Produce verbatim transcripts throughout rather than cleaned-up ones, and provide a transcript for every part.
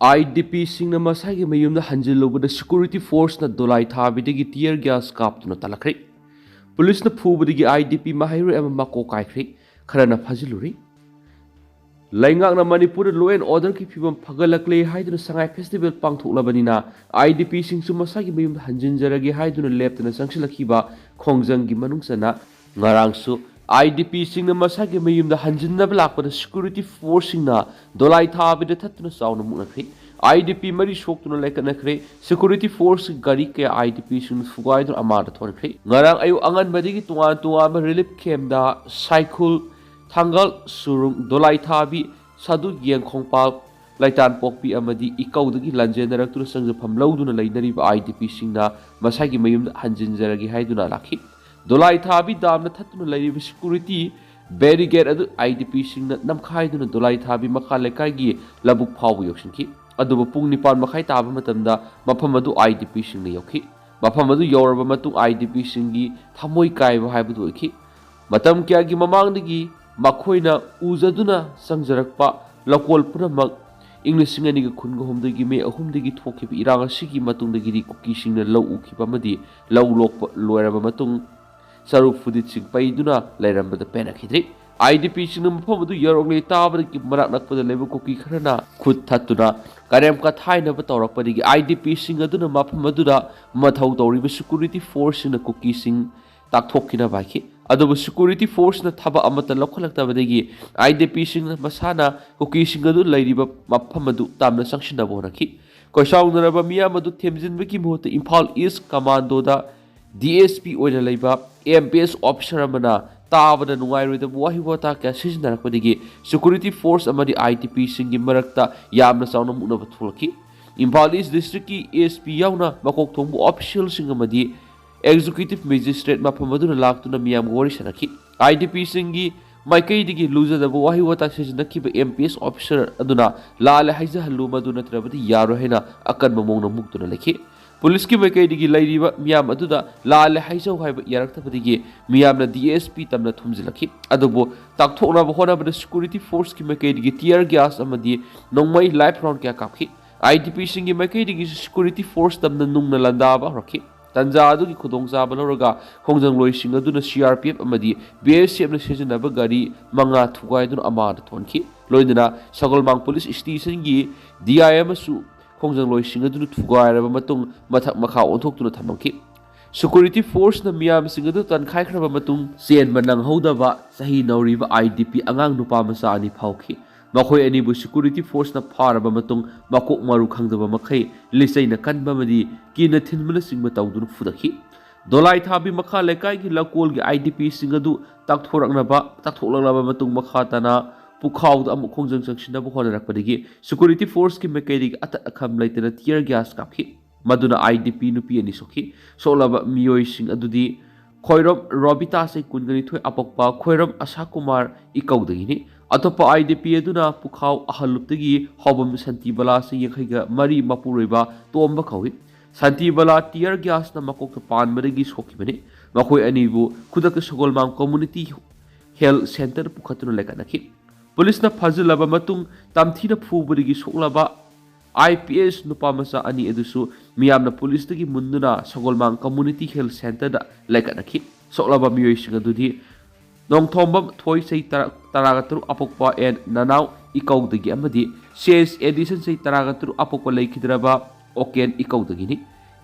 IDPꯁꯤꯡꯅ ꯃꯁꯥꯒꯤ ꯃꯌꯨꯝꯗ ꯍꯟꯖꯤꯜꯂꯨꯕꯗ security forceꯅ ꯗꯣꯂꯥꯏ ꯊꯥꯕꯤꯗꯒꯤ tear gas ꯀꯥꯞꯇꯨꯅ ꯇꯥꯜꯂꯛꯈ꯭ꯔꯦ꯫ ꯄꯨꯂꯤꯁꯅ ꯐꯨꯕꯗꯒꯤ IDP ꯃꯍꯩꯔꯣꯏ ꯑꯃ ꯃꯀꯣꯛ ꯀꯥꯏꯈ꯭ꯔꯦ, ꯈꯔꯅ ꯐꯥꯖꯤꯜꯂꯨꯔꯦ꯫ ꯂꯩꯉꯥꯛꯅ ꯃꯅꯤꯄꯨꯔꯗ law and orderꯒꯤ ꯐꯤꯕꯝ ꯐꯒꯠꯂꯛꯂꯦ ꯍꯥꯏꯗꯨꯅ ꯁꯉꯥꯏ festival ꯄꯥꯡꯊꯣꯛꯂꯕꯅꯤꯅ IDPꯁꯤꯡꯁꯨ ꯃꯁꯥꯒꯤ ꯃꯌꯨꯝꯗ ꯍꯟꯖꯤꯟꯖꯔꯒꯦ ꯍꯥꯏꯗꯨꯅ ꯂꯦꯞꯇꯅ ꯆꯪꯁꯤꯜꯂꯛꯈꯤꯕ ꯈꯣꯡꯖꯪꯒꯤ ꯃꯅꯨꯡ ꯆꯟꯅ ꯉꯔꯥꯡꯁꯨ IDPꯁꯤꯡꯅ ꯃꯁꯥꯒꯤ ꯃꯌꯨꯝꯗ ꯍꯟꯖꯤꯟꯅꯕ ꯂꯥꯛꯄꯗ security forceꯁꯤꯡꯅ ꯗꯣꯂꯥꯏ ꯊꯥꯕꯤꯗ ꯊꯠꯇꯨꯅ ꯆꯥꯎꯅ ꯃꯨꯛꯅꯈ꯭ꯔꯦ꯫ IDP ꯃꯔꯤ ꯁꯣꯛꯇꯨꯅ ꯂꯩꯈꯠꯅꯈ꯭ꯔꯦ꯫ Security forceꯀꯤ ꯒꯥꯔꯤ ꯀꯌꯥ IDPꯁꯤꯡꯅ ꯐꯨꯒꯥꯏꯗꯨꯅ ꯑꯃꯥꯡꯗ ꯊꯣꯛꯍꯟꯈ꯭ꯔꯦ꯫ ꯉꯔꯥꯡ ꯑꯌꯨꯛ ꯑꯉꯟꯕꯗꯒꯤ ꯇꯣꯉꯥꯟ ꯇꯣꯉꯥꯟꯕ relief campꯇ ꯁꯥꯏꯈꯨꯜ, ꯊꯥꯡꯒꯜ, ꯁꯨꯔꯨꯡ, ꯗꯣꯂꯥꯏꯊꯥꯕꯤ, ꯁꯥꯗꯨ ꯌꯦꯡꯈꯣꯡꯄꯥꯜ, ꯂꯩꯇꯥꯟꯄꯣꯛꯄꯤ ꯑꯃꯗꯤ ꯏꯀꯧꯗꯒꯤ ꯂꯥꯟꯖꯦꯟꯅꯔꯛꯇꯨꯅ ꯆꯪꯖꯐꯝ ꯂꯧꯗꯨꯅ ꯂꯩꯅꯔꯤꯕ IDPꯁꯤꯡꯅ ꯃꯁꯥꯒꯤ ꯃꯌꯨꯝꯗ ꯍꯟꯖꯤꯟꯖꯔꯒꯦ ꯍꯥꯏꯗꯨꯅ ꯂꯥꯛꯈꯤ꯫ ꯗꯣꯂꯥꯏꯊꯥꯕꯤ ꯗꯥꯝꯅ ꯊꯠꯇꯨꯅ ꯂꯩꯔꯤꯕ security barricade ꯑꯗꯨ IDPꯁꯤꯡꯅ ꯅꯝꯈꯥꯏꯗꯨꯅ ꯗꯣꯂꯥꯏꯊꯥꯕꯤ ꯃꯈꯥ ꯂꯩꯀꯥꯏꯒꯤ ꯂꯧꯕꯨꯛ ꯐꯥꯎꯕ ꯌꯧꯁꯤꯟꯈꯤ꯫ ꯑꯗꯨꯕꯨ ꯄꯨꯡ ꯅꯤꯄꯥꯟ ꯃꯈꯥꯏ ꯇꯥꯕ ꯃꯇꯝꯗ ꯃꯐꯝ ꯑꯗꯨ IDPꯁꯤꯡꯅ ꯌꯧꯈꯤ꯫ ꯃꯐꯝ ꯑꯗꯨ ꯌꯧꯔꯕ ꯃꯇꯨꯡ IDPꯁꯤꯡꯒꯤ ꯊꯃꯣꯏ ꯀꯥꯏꯕ ꯍꯥꯏꯕꯗꯨ ꯑꯣꯏꯈꯤ꯫ ꯃꯇꯝ ꯀꯌꯥꯒꯤ ꯃꯃꯥꯡꯗꯒꯤ ꯃꯈꯣꯏꯅ ꯎꯖꯗꯨꯅ ꯆꯪꯖꯔꯛꯄ ꯂꯧꯀꯣꯜ ꯄꯨꯝꯅꯃꯛ ꯏꯪ ꯂꯤꯁꯤꯡ ꯑꯅꯤꯒ ꯀꯨꯟꯒ ꯍꯨꯝꯗꯣꯏꯒꯤ ꯃꯦ ꯑꯍꯨꯝꯗꯒꯤ ꯊꯣꯛꯈꯤꯕ ꯏꯔꯥꯡ ꯑꯁꯤꯒꯤ ꯃꯇꯨꯡꯗꯒꯤꯗꯤ ꯀꯨꯀꯤꯁꯤꯡꯅ ꯂꯧ ꯎꯈꯤꯕ ꯑꯃꯗꯤ ꯂꯧ ꯂꯣꯛꯄ ꯂꯣꯏꯔꯕ ꯃꯇꯨꯡ ꯆꯔꯨ ꯐꯨꯗꯤꯠꯁꯤꯡ ꯄꯩꯗꯨꯅ ꯂꯩꯔꯝꯕꯗ ꯄꯦꯟꯅꯈꯤꯗ꯭ꯔꯤ꯫ IDPꯁꯤꯡꯅ ꯃꯐꯝ ꯑꯗꯨ ꯌꯧꯔꯛꯂꯦ ꯇꯥꯕꯗꯒꯤ ꯃꯅꯥꯛ ꯅꯛꯄꯗ ꯂꯩꯕ ꯀꯨꯀꯤ ꯈꯔꯅ ꯈꯨꯠ ꯊꯠꯇꯨꯅ ꯀꯔꯦꯝ ꯀꯊꯥꯏꯅꯕ ꯇꯧꯔꯛꯄꯗꯒꯤ IDPꯁꯤꯡ ꯑꯗꯨꯅ ꯃꯐꯝ ꯑꯗꯨꯗ ꯃꯊꯧ ꯇꯧꯔꯤꯕ security forceꯁꯤꯡꯅ ꯀꯨꯀꯤꯁꯤꯡ ꯇꯥꯛꯊꯣꯛꯈꯤꯅꯕ ꯍꯥꯏꯈꯤ꯫ ꯑꯗꯨꯕꯨ security forceꯅ ꯊꯕꯛ ꯑꯃꯠꯇ ꯂꯧꯈꯠꯂꯛꯇꯕꯗꯒꯤ IDPꯁꯤꯡꯅ ꯃꯁꯥꯅ ꯀꯨꯀꯤꯁꯤꯡ ꯑꯗꯨ ꯂꯩꯔꯤꯕ ꯃꯐꯝ ꯑꯗꯨ ꯇꯝꯅ ꯆꯪꯁꯤꯟꯅꯕ ꯍꯣꯠꯅꯈꯤ꯫ ꯀꯣꯏꯁꯥꯎꯅꯔꯕ ꯃꯤꯌꯥꯝ ꯑꯗꯨ ꯊꯦꯝꯖꯤꯟꯕꯒꯤ ꯃꯍꯨꯠꯇ ꯏꯝꯐꯥꯜ East Commandoꯗ DSP ꯑꯣꯏꯅ ꯂꯩꯕ MPS officer ꯑꯃꯅ ꯇꯥꯕꯗ ꯅꯨꯡꯉꯥꯏꯔꯣꯏꯗꯕ ꯋꯥꯍꯩ ꯋꯥꯇꯥ ꯀꯌꯥ ꯁꯤꯖꯤꯟꯅꯔꯛꯄꯗꯒꯤ security force ꯑꯃꯗꯤ IDPꯁꯤꯡꯒꯤ ꯃꯔꯛꯇ ꯌꯥꯝꯅ ꯆꯥꯎꯅ ꯃꯨꯛꯅꯕ ꯊꯣꯛꯂꯛꯈꯤ꯫ ꯏꯝꯐꯥꯜ East Districtꯀꯤ SP ꯌꯥꯎꯅ ꯃꯀꯣꯛ ꯊꯣꯡꯕ officialꯁꯤꯡ ꯑꯃꯗꯤ executive magistrate ꯃꯐꯝ ꯑꯗꯨꯗ ꯂꯥꯛꯇꯨꯅ ꯃꯤꯌꯥꯝꯒ ꯋꯥꯔꯤ ꯁꯥꯟꯅꯈꯤ꯫ IDPꯁꯤꯡꯒꯤ ꯃꯥꯏꯀꯩꯗꯒꯤ ꯂꯨꯖꯗꯕ ꯋꯥꯍꯩ ꯋꯥꯇꯥ ꯁꯤꯖꯤꯟꯅꯈꯤꯕ MPS officer ꯑꯗꯨꯅ ꯂꯥꯜꯂꯦ ꯍꯥꯏꯖꯍꯜꯂꯨ, ꯃꯗꯨ ꯅꯠꯇ꯭ꯔꯕꯗꯤ ꯌꯥꯔꯣꯏ ꯍꯥꯏꯅ ꯑꯀꯟꯕ ꯃꯑꯣꯡꯗ ꯃꯨꯛꯇꯨꯅ ꯂꯩꯈꯤ꯫ ꯄꯨꯂꯤꯁꯀꯤ ꯃꯥꯏꯀꯩꯗꯒꯤ ꯂꯩꯔꯤꯕ ꯃꯤꯌꯥꯝ ꯑꯗꯨꯗ ꯂꯥꯜꯂꯦ ꯍꯥꯏꯖꯧ ꯍꯥꯏꯕ ꯌꯥꯔꯛꯇꯕꯗꯒꯤ ꯃꯤꯌꯥꯝꯅ ꯗꯤ ꯑꯦꯁ ꯄꯤ ꯇꯝꯅ ꯊꯨꯝꯖꯤꯜꯂꯛꯈꯤ꯫ ꯑꯗꯨꯕꯨ ꯇꯥꯛꯊꯣꯛꯅꯕ ꯍꯣꯠꯅꯕꯗ ꯁꯦꯀ꯭ꯌꯨꯔꯤꯇꯤ ꯐꯣꯔꯁꯀꯤ ꯃꯥꯏꯀꯩꯗꯒꯤ ꯇꯤꯌꯔ ꯒ꯭ꯌꯥꯁ ꯑꯃꯗꯤ ꯅꯣꯡꯃꯩ ꯂꯥꯏꯐ ꯔꯥꯎꯟ ꯀꯌꯥ ꯀꯥꯞꯈꯤ꯫ ꯑꯥꯏ ꯗꯤ ꯄꯤꯁꯤꯡꯒꯤ ꯃꯥꯏꯀꯩꯗꯒꯤꯁꯨ ꯁꯦꯀ꯭ꯌꯨꯔꯤꯇꯤ ꯐꯣꯔꯁ ꯇꯝꯅ ꯅꯨꯡꯅ ꯂꯥꯟꯗꯥꯕ ꯍꯧꯔꯛꯈꯤ꯫ ꯇꯥꯟꯖꯥ ꯑꯗꯨꯒꯤ ꯈꯨꯗꯣꯡꯆꯥꯕ ꯂꯧꯔꯒ ꯈꯣꯡꯖꯪꯂꯣꯏꯁꯤꯡ ꯑꯗꯨꯅ ꯁꯤ ꯑꯥꯔ ꯄꯤ ꯑꯦꯐ ꯑꯃꯗꯤ ꯕꯤ ꯑꯦꯁ ꯑꯦꯐꯅ ꯁꯤꯖꯤꯟꯅꯕ ꯒꯥꯔꯤ ꯃꯉꯥ ꯊꯨꯒꯥꯏꯗꯨꯅ ꯑꯃꯥꯡꯗ ꯊꯣꯟꯈꯤ꯫ ꯂꯣꯏꯅꯅ ꯁꯒꯣꯜꯃꯥꯡ ꯄꯨꯂꯤꯁ ꯁ꯭ꯇꯦꯁꯟꯒꯤ ꯗꯤ ꯑꯥꯏ ꯑꯃꯁꯨ ꯈꯣꯡꯖꯪꯂꯣꯏꯁꯤꯡ ꯑꯗꯨꯅ ꯊꯨꯒꯥꯏꯔꯕ ꯃꯇꯨꯡ ꯃꯊꯛ ꯃꯈꯥ ꯑꯣꯟꯊꯣꯛꯇꯨꯅ ꯊꯝꯂꯝꯈꯤ꯫ ꯁꯦꯀ꯭ꯌꯨꯔꯤꯇꯤ ꯐꯣꯔꯁꯅ ꯃꯤꯌꯥꯝꯁꯤꯡ ꯑꯗꯨ ꯇꯟꯈꯥꯏꯈ꯭ꯔꯕ ꯃꯇꯨꯡ ꯆꯦꯟꯕ ꯅꯪꯍꯧꯗꯕ ꯆꯍꯤ ꯅꯧꯔꯤꯕ ꯑꯥꯏ ꯗꯤ ꯄꯤ ꯑꯉꯥꯡ ꯅꯨꯄꯥ ꯃꯆꯥ ꯑꯅꯤ ꯐꯥꯎꯈꯤ꯫ ꯃꯈꯣꯏ ꯑꯅꯤꯕꯨ ꯁꯦꯀ꯭ꯌꯨꯔꯤꯇꯤ ꯐꯣꯔꯁꯅ ꯐꯥꯔꯕ ꯃꯇꯨꯡ ꯃꯀꯣꯛ ꯃꯔꯨ ꯈꯪꯗꯕ ꯃꯈꯩ ꯂꯤꯆꯩꯅ ꯀꯟꯕ ꯑꯃꯗꯤ ꯀꯤꯅ ꯊꯤꯟꯕꯅꯆꯤꯡꯕ ꯇꯧꯗꯨꯅ ꯐꯨꯗꯈꯤ꯫ ꯗꯣꯂꯥꯏ ꯊꯥꯕꯤ ꯃꯈꯥ ꯂꯩꯀꯥꯏꯒꯤ ꯂꯀꯣꯜꯒꯤ ꯑꯥꯏ ꯗꯤ ꯄꯤꯁꯤꯡ ꯑꯗꯨ ꯇꯥꯛꯊꯣꯔꯛꯅꯕ ꯇꯥꯛꯊꯣꯛꯂꯛꯂꯕ ꯃꯇꯨꯡ ꯃꯈꯥ ꯇꯥꯅ ꯄꯨꯈꯥꯎꯗ ꯑꯃꯨꯛ ꯈꯣꯡꯖꯪ ꯆꯪꯁꯤꯟꯅꯕ ꯍꯣꯠꯅꯔꯛꯄꯗꯒꯤ ꯁꯦꯀ꯭ꯌꯨꯔꯤꯇꯤ ꯐꯣꯔꯁꯀꯤ ꯃꯥꯏꯀꯩꯗꯒꯤ ꯑꯇꯠ ꯑꯈꯝ ꯂꯩꯇꯅ ꯇꯤꯌꯔ ꯒ꯭ꯌꯥꯁ ꯀꯥꯞꯈꯤ꯫ ꯃꯗꯨꯅ ꯑꯥꯏ ꯗꯤ ꯄꯤ ꯅꯨꯄꯤ ꯑꯅꯤ ꯁꯣꯛꯈꯤ꯫ ꯁꯣꯛꯂꯕ ꯃꯤꯑꯣꯏꯁꯤꯡ ꯑꯗꯨꯗꯤ ꯈꯣꯏꯔꯣꯝ ꯔꯣꯕꯤꯇꯥ, ꯆꯍꯤ ꯀꯨꯟꯒ ꯅꯤꯊꯣꯏ, ꯑꯄꯣꯛꯄ ꯈꯣꯏꯔꯣꯝ ꯑꯁꯥ ꯀꯨꯃꯥꯔ ꯏꯀꯧꯗꯒꯤꯅꯤ꯫ ꯑꯇꯣꯞꯄ ꯑꯥꯏ ꯗꯤ ꯄꯤ ꯑꯗꯨꯅ ꯄꯨꯈꯥꯎ ꯑꯍꯜꯂꯨꯞꯇꯒꯤ ꯍꯥꯎꯕꯝ ꯁꯟꯇꯤꯕꯂꯥ, ꯆꯍꯤ ꯌꯥꯡꯈꯩꯒ ꯃꯔꯤ, ꯃꯄꯨꯔꯣꯏꯕ ꯇꯣꯝꯕ ꯀꯧꯏ꯫ ꯁꯟꯇꯤꯕꯂꯥ ꯇꯤꯌꯔ ꯒ꯭ꯌꯥꯁꯅ ꯃꯀꯣꯛꯇ ꯄꯥꯟꯕꯗꯒꯤ ꯁꯣꯛꯈꯤꯕꯅꯤ꯫ ꯃꯈꯣꯏ ꯑꯅꯤꯕꯨ ꯈꯨꯗꯛꯇ ꯁꯒꯣꯜꯃꯥꯡ ꯀꯝꯃ꯭ꯌꯨꯅꯤꯇꯤ ꯍꯦꯜꯊ ꯁꯦꯟꯇꯔꯗ ꯄꯨꯈꯠꯇꯨꯅ ꯂꯥꯏꯀꯠꯅꯈꯤ꯫ ꯄꯨꯂꯤꯁꯅ ꯐꯥꯖꯤꯜꯂꯕ ꯃꯇꯨꯡ ꯇꯝꯊꯤꯅ ꯐꯨꯕꯗꯒꯤ ꯁꯣꯛꯂꯕ ꯑꯥꯏ ꯄꯤ ꯑꯦꯁ ꯅꯨꯄꯥ ꯃꯆꯥ ꯑꯅꯤ ꯑꯗꯨꯁꯨ ꯃꯤꯌꯥꯝꯅ ꯄꯨꯂꯤꯁꯇꯒꯤ ꯃꯨꯟꯗꯨꯅ ꯁꯒꯣꯜꯃꯥꯡ ꯀꯝꯃ꯭ꯌꯨꯅꯤꯇꯤ ꯍꯦꯜꯊ ꯁꯦꯟꯇꯔꯗ ꯂꯥꯏꯀꯠꯅꯈꯤ꯫ ꯁꯣꯛꯂꯕ ꯃꯤꯑꯣꯏꯁꯤꯡ ꯑꯗꯨꯗꯤ ꯅꯣꯡꯊꯣꯝꯕꯝ ꯊꯣꯏ, ꯆꯍꯤ ꯇꯔꯥ, ꯇꯔꯥꯒ ꯇꯔꯨꯛ, ꯑꯄꯣꯛꯄ ꯑꯦꯟ ꯅꯅꯥꯎ ꯏꯀꯧꯗꯒꯤ ꯑꯃꯗꯤ ꯁꯤ ꯑꯦꯁ ꯑꯦꯗꯤꯁꯟ, ꯆꯍꯤ ꯇꯔꯥꯒ ꯇꯔꯨꯛ, ꯑꯄꯣꯛꯄ ꯂꯩꯈꯤꯗ꯭ꯔꯕ ꯑꯣꯀꯦꯟ ꯏꯀꯧꯗꯒꯤꯅꯤ꯫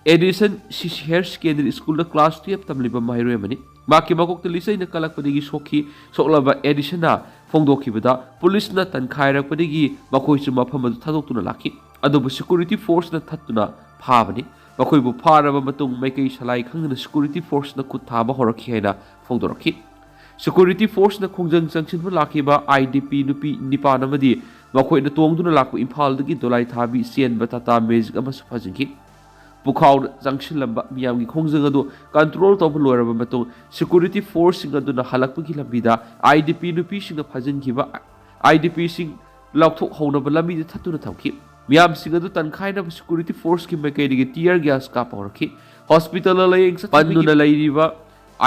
ꯑꯦꯗꯤꯁꯟ ꯁꯤ ꯁꯤ ꯍꯥꯌꯔ ꯁꯦꯀꯦꯟꯗꯔꯤ ꯁ꯭ꯀꯨꯜꯗ ꯀ꯭ꯂꯥꯁ ꯇꯨꯌꯦꯜꯐ ꯇꯝꯂꯤꯕ ꯃꯍꯩꯔꯣꯏ ꯑꯃꯅꯤ꯫ ꯃꯍꯥꯛꯀꯤ ꯃꯀꯣꯛꯇ ꯂꯤꯆꯩꯅ ꯀꯜꯂꯛꯄꯗꯒꯤ ꯁꯣꯛꯈꯤ꯫ ꯁꯣꯛꯂꯕ ꯑꯦꯗꯤꯁꯟꯅ ꯐꯣꯡꯗꯣꯛꯈꯤꯕꯗ ꯄꯨꯂꯤꯁꯅ ꯇꯟꯈꯥꯏꯔꯛꯄꯗꯒꯤ ꯃꯈꯣꯏꯁꯨ ꯃꯐꯝ ꯑꯗꯨ ꯊꯥꯗꯣꯛꯇꯨꯅ ꯂꯥꯛꯈꯤ꯫ ꯑꯗꯨꯕꯨ ꯁꯦꯀ꯭ꯌꯨꯔꯤꯇꯤ ꯐꯣꯔꯁꯅ ꯊꯠꯇꯨꯅ ꯐꯥꯕꯅꯤ꯫ ꯃꯈꯣꯏꯕꯨ ꯐꯥꯔꯕ ꯃꯇꯨꯡ ꯃꯥꯏꯀꯩ ꯁꯂꯥꯏ ꯈꯪꯗꯅ ꯁꯦꯀ꯭ꯌꯨꯔꯤꯇꯤ ꯐꯣꯔꯁꯅ ꯈꯨꯠ ꯊꯥꯕ ꯍꯧꯔꯛꯈꯤ ꯍꯥꯏꯅ ꯐꯣꯡꯗꯣꯔꯛꯈꯤ꯫ ꯁꯦꯀ꯭ꯌꯨꯔꯤꯇꯤ ꯐꯣꯔꯁꯅ ꯈꯣꯡꯖꯪ ꯆꯪꯁꯤꯟꯕ ꯂꯥꯛꯈꯤꯕ ꯑꯥꯏ ꯗꯤ ꯄꯤ ꯅꯨꯄꯤ ꯅꯤꯄꯥꯟ ꯑꯃꯗꯤ ꯃꯈꯣꯏꯅ ꯇꯣꯡꯗꯨꯅ ꯂꯥꯛꯄ ꯏꯝꯐꯥꯜꯗꯒꯤ ꯗꯣꯂꯥꯏ ꯊꯥꯕꯤ ꯆꯦꯟꯕ ꯇꯥꯇꯥ ꯃꯦꯖꯤꯛ ꯑꯃꯁꯨ ꯐꯥꯖꯤꯟꯈꯤ꯫ ꯄꯨꯈꯥꯎꯗ ꯆꯪꯁꯤꯜꯂꯝꯕ ꯃꯤꯌꯥꯝꯒꯤ ꯈꯣꯡꯖꯪ ꯑꯗꯨ ꯀꯟꯇ꯭ꯔꯣꯜ ꯇꯧꯕ ꯂꯣꯏꯔꯕ ꯃꯇꯨꯡ ꯁꯦꯀ꯭ꯌꯨꯔꯤꯇꯤ ꯐꯣꯔꯁꯁꯤꯡ ꯑꯗꯨꯅ ꯍꯜꯂꯛꯄꯒꯤ ꯂꯝꯕꯤꯗ ꯑꯥꯏ ꯗꯤ ꯄꯤ ꯅꯨꯄꯤꯁꯤꯡꯅ ꯐꯥꯖꯤꯟꯈꯤꯕ ꯑꯥꯏ ꯗꯤ ꯄꯤꯁꯤꯡ ꯂꯧꯊꯣꯛꯍꯧꯅꯕ ꯂꯝꯕꯤꯗ ꯊꯠꯇꯨꯅ ꯊꯝꯈꯤ꯫ ꯃꯤꯌꯥꯝꯁꯤꯡ ꯑꯗꯨ ꯇꯟꯈꯥꯏꯅꯕ security forceꯀꯤ ꯃꯥꯏꯀꯩꯗꯒꯤ tear gas ꯀꯥꯞꯄ ꯍꯧꯔꯛꯈꯤ꯫ Hospitalꯗ ꯂꯥꯌꯦꯡ ꯆꯠꯄꯒꯤ ꯄꯟꯗꯨꯅ ꯂꯩꯔꯤꯕ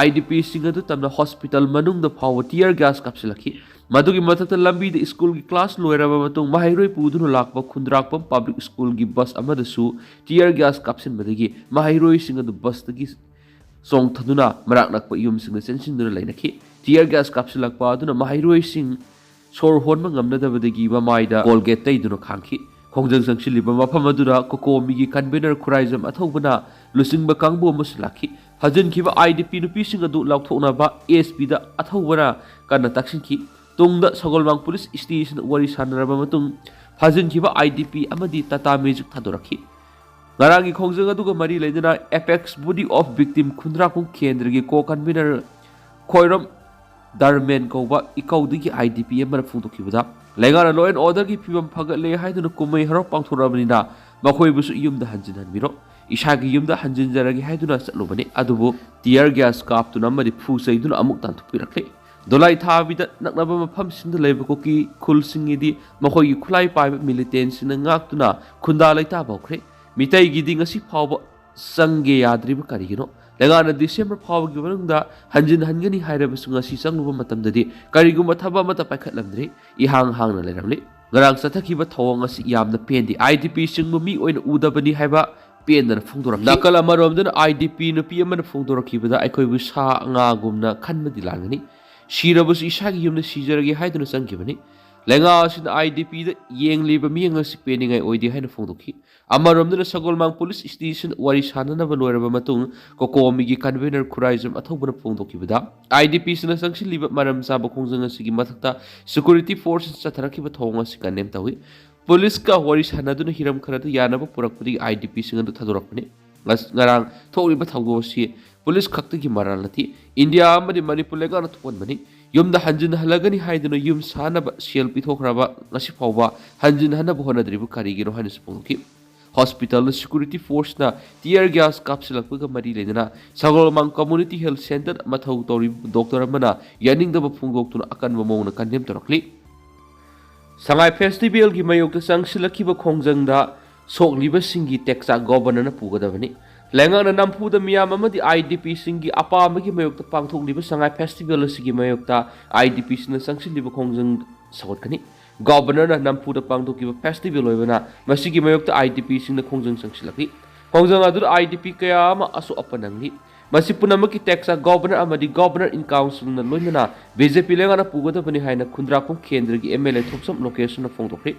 IDPꯁꯤꯡ ꯑꯗꯨ ꯇꯝꯅ hospital ꯃꯅꯨꯡꯗ ꯐꯥꯎꯕ tear gas ꯀꯥꯞꯁꯤꯜꯂꯛꯈꯤ꯫ ꯃꯗꯨꯒꯤ ꯃꯊꯛꯇ ꯂꯝꯕꯤꯗ schoolꯒꯤ class ꯂꯣꯏꯔꯕ ꯃꯇꯨꯡ ꯃꯍꯩꯔꯣꯏ ꯄꯨꯗꯨꯅ ꯂꯥꯛꯄ ꯈꯨꯟꯗ꯭ꯔꯥꯛꯄꯝ Public Schoolꯒꯤ bus ꯑꯃꯗꯁꯨ tear gas ꯀꯥꯞꯁꯤꯟꯕꯗꯒꯤ ꯃꯍꯩꯔꯣꯏꯁꯤꯡ ꯑꯗꯨ busꯇꯒꯤ ꯆꯣꯡꯊꯗꯨꯅ ꯃꯅꯥꯛ ꯅꯛꯄ ꯌꯨꯝꯁꯤꯡꯗ ꯆꯦꯟꯁꯤꯟꯗꯨꯅ ꯂꯩꯅꯈꯤ꯫ Tear gas ꯀꯥꯞꯁꯤꯜꯂꯛꯄ ꯑꯗꯨꯅ ꯃꯍꯩꯔꯣꯏꯁꯤꯡ ꯁꯣꯔ ꯍꯣꯟꯕ ꯉꯝꯅꯗꯕꯗꯒꯤ ꯃꯃꯥꯏꯗ Colgate ꯇꯩꯗꯨꯅ ꯈꯥꯡꯈꯤ꯫ ꯈꯣꯡꯖꯪ ꯆꯪꯁꯤꯜꯂꯤꯕ ꯃꯐꯝ ꯑꯗꯨꯗ COCOMIꯒꯤ convener ꯈꯨꯔꯥꯏꯖꯝ ꯑꯊꯧꯕꯅ ꯂꯨꯆꯤꯡꯕ ꯀꯥꯡꯕꯨ ꯑꯃꯁꯨ ꯂꯥꯛꯈꯤ꯫ ꯐꯥꯖꯤꯟꯈꯤꯕ IDP ꯅꯨꯄꯤꯁꯤꯡ ꯑꯗꯨ ꯂꯧꯊꯣꯛꯅꯕ ASPꯗ ꯑꯊꯧꯕꯅ ꯀꯟꯅ ꯇꯛꯁꯤꯟꯈꯤ꯫ ꯇꯨꯡꯗ ꯁꯒꯣꯜꯕꯟ police stationꯗ ꯋꯥꯔꯤ ꯁꯥꯟꯅꯔꯕ ꯃꯇꯨꯡ ꯐꯥꯖꯤꯟꯈꯤꯕ IDP ꯑꯃꯗꯤ Tata Magic ꯊꯥꯗꯣꯔꯛꯈꯤ꯫ ꯉꯔꯥꯡꯒꯤ ꯈꯣꯡꯖꯪ ꯑꯗꯨꯒ ꯃꯔꯤ ꯂꯩꯅꯅ Apex Body of Victim ꯈꯨꯟꯗ꯭ꯔꯥꯛꯄꯝ ꯀꯦꯟꯗ꯭ꯔꯒꯤ co-convener ꯈꯣꯏꯔꯝ ꯗꯔꯃꯦꯟ ꯀꯧꯕ ꯏꯀꯧꯗꯒꯤ IDP ꯑꯃꯅ ꯐꯣꯡꯗꯣꯛꯈꯤꯕꯗ, ꯂꯩꯉꯥꯛꯅ law and orderꯒꯤ ꯐꯤꯕꯝ ꯐꯒꯠꯂꯦ ꯍꯥꯏꯗꯨꯅ ꯀꯨꯝꯍꯩ ꯍꯔꯥꯎ ꯄꯥꯡꯊꯣꯔꯛꯑꯕꯅꯤꯅ ꯃꯈꯣꯏꯕꯨꯁꯨ ꯌꯨꯝꯗ ꯍꯟꯖꯤꯟꯍꯟꯕꯤꯔꯣ, ꯏꯁꯥꯒꯤ ꯌꯨꯝꯗ ꯍꯟꯖꯤꯟꯖꯔꯒꯦ ꯍꯥꯏꯗꯨꯅ ꯆꯠꯂꯨꯕꯅꯤ꯫ ꯑꯗꯨꯕꯨ tear gas ꯀꯥꯞꯇꯨꯅ ꯑꯃꯗꯤ ꯐꯨ ꯆꯩꯗꯨꯅ ꯑꯃꯨꯛ ꯇꯥꯟꯊꯣꯛꯄꯤꯔꯛꯂꯦ꯫ ꯗꯣꯂꯥꯏ ꯊꯥꯕꯤꯗ ꯅꯛꯅꯕ ꯃꯐꯝꯁꯤꯡꯗ ꯂꯩꯕ ꯀꯨꯀꯤ ꯈꯨꯜꯁꯤꯡꯒꯤꯗꯤ ꯃꯈꯣꯏꯒꯤ ꯈꯨꯠꯂꯥꯏ ꯄꯥꯏꯕ militantꯁꯤꯡꯅ ꯉꯥꯛꯇꯨꯅ ꯈꯨꯟꯗꯥ ꯂꯩꯇꯥꯕ ꯍꯧꯈ꯭ꯔꯦ꯫ ꯃꯤꯇꯩꯒꯤꯗꯤ ꯉꯁꯤ ꯐꯥꯎꯕ ꯆꯪꯒꯦ ꯌꯥꯗ꯭ꯔꯤꯕ ꯀꯔꯤꯒꯤꯅꯣ? ꯂꯩꯉꯥꯛꯅ December ꯐꯥꯎꯕꯒꯤ ꯃꯅꯨꯡꯗ ꯍꯟꯖꯤꯟ ꯍꯟꯒꯅꯤ ꯍꯥꯏꯔꯕꯁꯨ ꯉꯁꯤ ꯆꯪꯂꯨꯕ ꯃꯇꯝꯗꯗꯤ ꯀꯔꯤꯒꯨꯝꯕ ꯊꯕꯛ ꯑꯃꯠꯇ ꯄꯥꯏꯈꯠꯂꯝꯗ꯭ꯔꯤ, ꯏꯍꯥꯡ ꯍꯥꯡꯅ ꯂꯩꯔꯝꯂꯤ꯫ ꯉꯔꯥꯡ ꯆꯠꯊꯈꯤꯕ ꯊꯧꯑꯣꯡ ꯑꯁꯤ ꯌꯥꯝꯅ ꯄꯦꯟꯗꯦ꯫ IDPꯁꯤꯡꯕꯨ ꯃꯤ ꯑꯣꯏꯅ ꯎꯗꯕꯅꯤ ꯍꯥꯏꯕ ꯄꯦꯟꯗꯅ ꯐꯣꯡꯗꯣꯔꯛꯈꯤ꯫ ꯅꯥꯀꯜ ꯑꯃꯔꯣꯝꯗꯅ IDP ꯅꯨꯄꯤ ꯑꯃꯅ ꯐꯣꯡꯗꯣꯔꯛꯈꯤꯕꯗ ꯑꯩꯈꯣꯏꯕꯨ ꯁꯥ ꯉꯥꯒꯨꯝꯅ ꯈꯟꯕꯗꯤ ꯂꯥꯟꯒꯅꯤ꯫ ꯁꯤꯔꯕꯁꯨ ꯏꯁꯥꯒꯤ ꯌꯨꯝꯗ ꯁꯤꯖꯔꯒꯦ ꯍꯥꯏꯗꯨꯅ ꯆꯪꯈꯤꯕꯅꯤ꯫ ꯂꯩꯉꯥꯛ ꯑꯁꯤꯅ IDPꯗ ꯌꯦꯡꯂꯤꯕ ꯃꯤꯠꯌꯦꯡ ꯑꯁꯤ ꯄꯦꯟꯅꯤꯡꯉꯥꯏ ꯑꯣꯏꯗꯦ ꯍꯥꯏꯅ ꯐꯣꯡꯗꯣꯛꯈꯤ꯫ ꯑꯃꯔꯣꯝꯗꯅ ꯁꯒꯣꯜꯕꯟ police stationꯗ ꯋꯥꯔꯤ ꯁꯥꯟꯅꯅꯕ ꯂꯣꯏꯔꯕ ꯃꯇꯨꯡ COCOMIꯒꯤ convener ꯈꯨꯔꯥꯏꯖꯝ ꯑꯊꯧꯕꯅ ꯐꯣꯡꯗꯣꯛꯈꯤꯕꯗ, IDPꯁꯤꯡꯅ ꯆꯪꯁꯤꯜꯂꯤꯕ ꯃꯔꯝ ꯆꯥꯕ ꯈꯣꯡꯖꯪ ꯑꯁꯤꯒꯤ ꯃꯊꯛꯇ security force ꯆꯠꯊꯔꯛꯈꯤꯕ ꯊꯧꯑꯣꯡ ꯑꯁꯤ condemn ꯇꯧꯏ꯫ Policeꯀ ꯋꯥꯔꯤ ꯁꯥꯟꯅꯗꯨꯅ ꯍꯤꯔꯝ ꯈꯔꯗ ꯌꯥꯅꯕ ꯄꯨꯔꯛꯄꯗꯒꯤ IDPꯁꯤꯡ ꯑꯗꯨ ꯊꯥꯗꯣꯔꯛꯄꯅꯤ꯫ ꯉꯁ-, ꯉꯔꯥꯡ ꯊꯣꯛꯂꯤꯕ ꯊꯧꯗꯣꯛ ꯑꯁꯤ police ꯈꯛꯇꯒꯤ ꯃꯔꯥꯜ ꯅꯠꯇꯦ, ꯏꯟꯗꯤꯌꯥ ꯑꯃꯗꯤ ꯃꯅꯤꯄꯨꯔ ꯂꯩꯉꯥꯛꯅ ꯊꯣꯛꯍꯟꯕꯅꯤ꯫ ꯌꯨꯝꯗ ꯍꯟꯖꯤꯟꯍꯜꯂꯒꯅꯤ ꯍꯥꯏꯗꯨꯅ ꯌꯨꯝ ꯁꯥꯅꯕ ꯁꯦꯜ ꯄꯤꯊꯣꯛꯈ꯭ꯔꯕ ꯉꯁꯤ ꯐꯥꯎꯕ ꯍꯟꯖꯤꯟꯍꯟꯅꯕ ꯍꯣꯠꯅꯗ꯭ꯔꯤꯕ ꯀꯔꯤꯒꯤꯅꯣ ꯍꯥꯏꯅꯁꯨ ꯐꯣꯡꯗꯣꯛꯈꯤ꯫ Hospitalꯗ security forceꯅ tear gas ꯀꯥꯞꯁꯤꯜꯂꯛꯄꯒ ꯃꯔꯤ ꯂꯩꯅꯅ ꯁꯒꯣꯜꯕꯟ Community Health Centre ꯃꯊꯧ ꯇꯧꯔꯤꯕ doctor ꯑꯃꯅ ꯌꯥꯅꯤꯡꯗꯕ ꯐꯣꯡꯗꯣꯛꯇꯨꯅ ꯑꯀꯟꯕ ꯃꯑꯣꯡꯗ condemn ꯇꯧꯔꯛꯂꯤ꯫ ꯁꯉꯥꯏ ꯐꯦꯁꯇꯤꯚꯦꯜꯒꯤ ꯃꯥꯌꯣꯛꯇ ꯆꯪꯁꯤꯜꯂꯛꯈꯤꯕ ꯈꯣꯡꯖꯪꯗ ꯁꯣꯛꯂꯤꯕꯁꯤꯡꯒꯤ ꯇꯦꯛꯆꯥꯛ ꯒꯣꯚꯔꯅꯔꯅ ꯄꯨꯒꯗꯕꯅꯤ꯫ ꯂꯩꯉꯥꯛꯅ ꯅꯝꯐꯨꯗ ꯃꯤꯌꯥꯝ ꯑꯃꯗꯤ IDPꯁꯤꯡꯒꯤ ꯑꯄꯥꯝꯕꯒꯤ ꯃꯥꯌꯣꯛꯇ ꯄꯥꯡꯊꯣꯛꯂꯤꯕ ꯁꯉꯥꯏ ꯐꯦꯁꯇꯤꯚꯦꯜ ꯑꯁꯤꯒꯤ ꯃꯥꯌꯣꯛꯇ IDPꯁꯤꯡꯅ ꯆꯪꯁꯤꯜꯂꯤꯕ ꯈꯣꯡꯖꯪ ꯁꯧꯒꯠꯀꯅꯤ꯫ ꯒꯣꯚꯔꯅꯔꯅ ꯅꯝꯐꯨꯗ ꯄꯥꯡꯊꯣꯛꯈꯤꯕ ꯐꯦꯁꯇꯤꯚꯦꯜ ꯑꯣꯏꯕꯅ ꯃꯁꯤꯒꯤ ꯃꯥꯌꯣꯛꯇ IDPꯁꯤꯡꯅ ꯈꯣꯡꯖꯪ ꯆꯪꯁꯤꯜꯂꯛꯂꯤ꯫ ꯈꯣꯡꯖꯪ ꯑꯗꯨꯗ IDP ꯀꯌꯥ ꯑꯃ ꯑꯁꯣꯛ ꯑꯄꯟ ꯅꯪꯂꯤ꯫ ꯃꯁꯤ ꯄꯨꯝꯅꯃꯛꯀꯤ ꯇꯦꯛꯆꯥꯛ ꯒꯣꯚꯔꯅꯔ ꯑꯃꯗꯤ ꯒꯣꯚꯔꯅꯔ ꯏꯟ ꯀꯥꯎꯟꯁꯤꯜꯅ ꯂꯣꯏꯅꯅ BJP ꯂꯩꯉꯥꯛꯅ ꯄꯨꯒꯗꯕꯅꯤ ꯍꯥꯏꯅ ꯈꯨꯟꯗ꯭ꯔꯥꯛꯄꯝ ꯀꯦꯟꯗ꯭ꯔꯒꯤ MLA ꯊꯣꯛꯆꯝ ꯂꯣꯀꯦꯁꯟꯅ ꯐꯣꯡꯗꯣꯛꯈ꯭ꯔꯤ꯫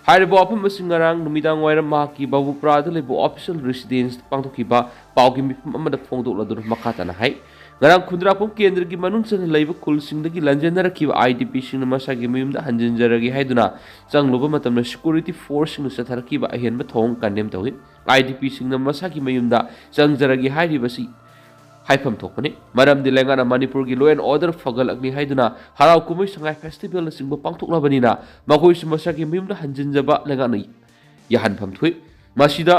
ꯍꯥꯏꯔꯤꯕ ꯋꯥꯐꯝ ꯑꯁꯤ ꯉꯔꯥꯡ ꯅꯨꯃꯤꯗꯥꯡ ꯋꯥꯏꯔꯝ ꯃꯍꯥꯛꯀꯤ ꯕꯥꯕꯨꯄꯨꯔꯥꯗ ꯂꯩꯕ official residenceꯇ ꯄꯥꯡꯊꯣꯛꯈꯤꯕ ꯄꯥꯎꯒꯤ ꯃꯤꯐꯝ ꯑꯃꯗ ꯐꯣꯡꯗꯣꯛꯂꯗꯨꯅ ꯃꯈꯥ ꯇꯥꯅ ꯍꯥꯏ꯫ ꯉꯔꯥꯡ ꯈꯨꯟꯗ꯭ꯔꯥꯛꯄꯝ ꯀꯦꯟꯗ꯭ꯔꯒꯤ ꯃꯅꯨꯡ ꯆꯟꯅ ꯂꯩꯕ ꯈꯨꯜꯁꯤꯡꯗꯒꯤ ꯂꯥꯟꯖꯦꯟꯅꯔꯛꯈꯤꯕ IDPꯁꯤꯡꯅ ꯃꯁꯥꯒꯤ ꯃꯌꯨꯝꯗ ꯍꯟꯖꯤꯟꯖꯔꯒꯦ ꯍꯥꯏꯗꯨꯅ ꯆꯪꯂꯨꯕ ꯃꯇꯝꯗ security forceꯁꯤꯡꯅ ꯆꯠꯊꯔꯛꯈꯤꯕ ꯑꯍꯦꯟꯕ ꯊꯧꯑꯣꯡ condemn ꯇꯧꯏ꯫ IDPꯁꯤꯡꯅ ꯃꯁꯥꯒꯤ ꯃꯌꯨꯝꯗ ꯆꯪꯖꯔꯒꯦ ꯍꯥꯏꯔꯤꯕꯁꯤ ꯍꯥꯏꯐꯝ ꯊꯣꯛꯄꯅꯤ꯫ ꯃꯔꯝꯗꯤ ꯂꯩꯉꯥꯛꯅ ꯃꯅꯤꯄꯨꯔꯒꯤ law and order ꯐꯒꯠꯂꯛꯂꯤ ꯍꯥꯏꯗꯨꯅ ꯍꯔꯥꯎ ꯀꯨꯝꯍꯩ ꯁꯉꯥꯏ ꯐꯦꯁꯇꯤꯚꯦꯜꯅꯆꯤꯡꯕ ꯄꯥꯡꯊꯣꯛꯂꯕꯅꯤꯅ ꯃꯈꯣꯏꯁꯨ ꯃꯁꯥꯒꯤ ꯃꯌꯨꯝꯗ ꯍꯟꯖꯤꯟꯖꯕ ꯂꯩꯉꯥꯛꯅ ꯌꯥꯍꯟꯐꯝ ꯊꯣꯛꯏ꯫ ꯃꯁꯤꯗ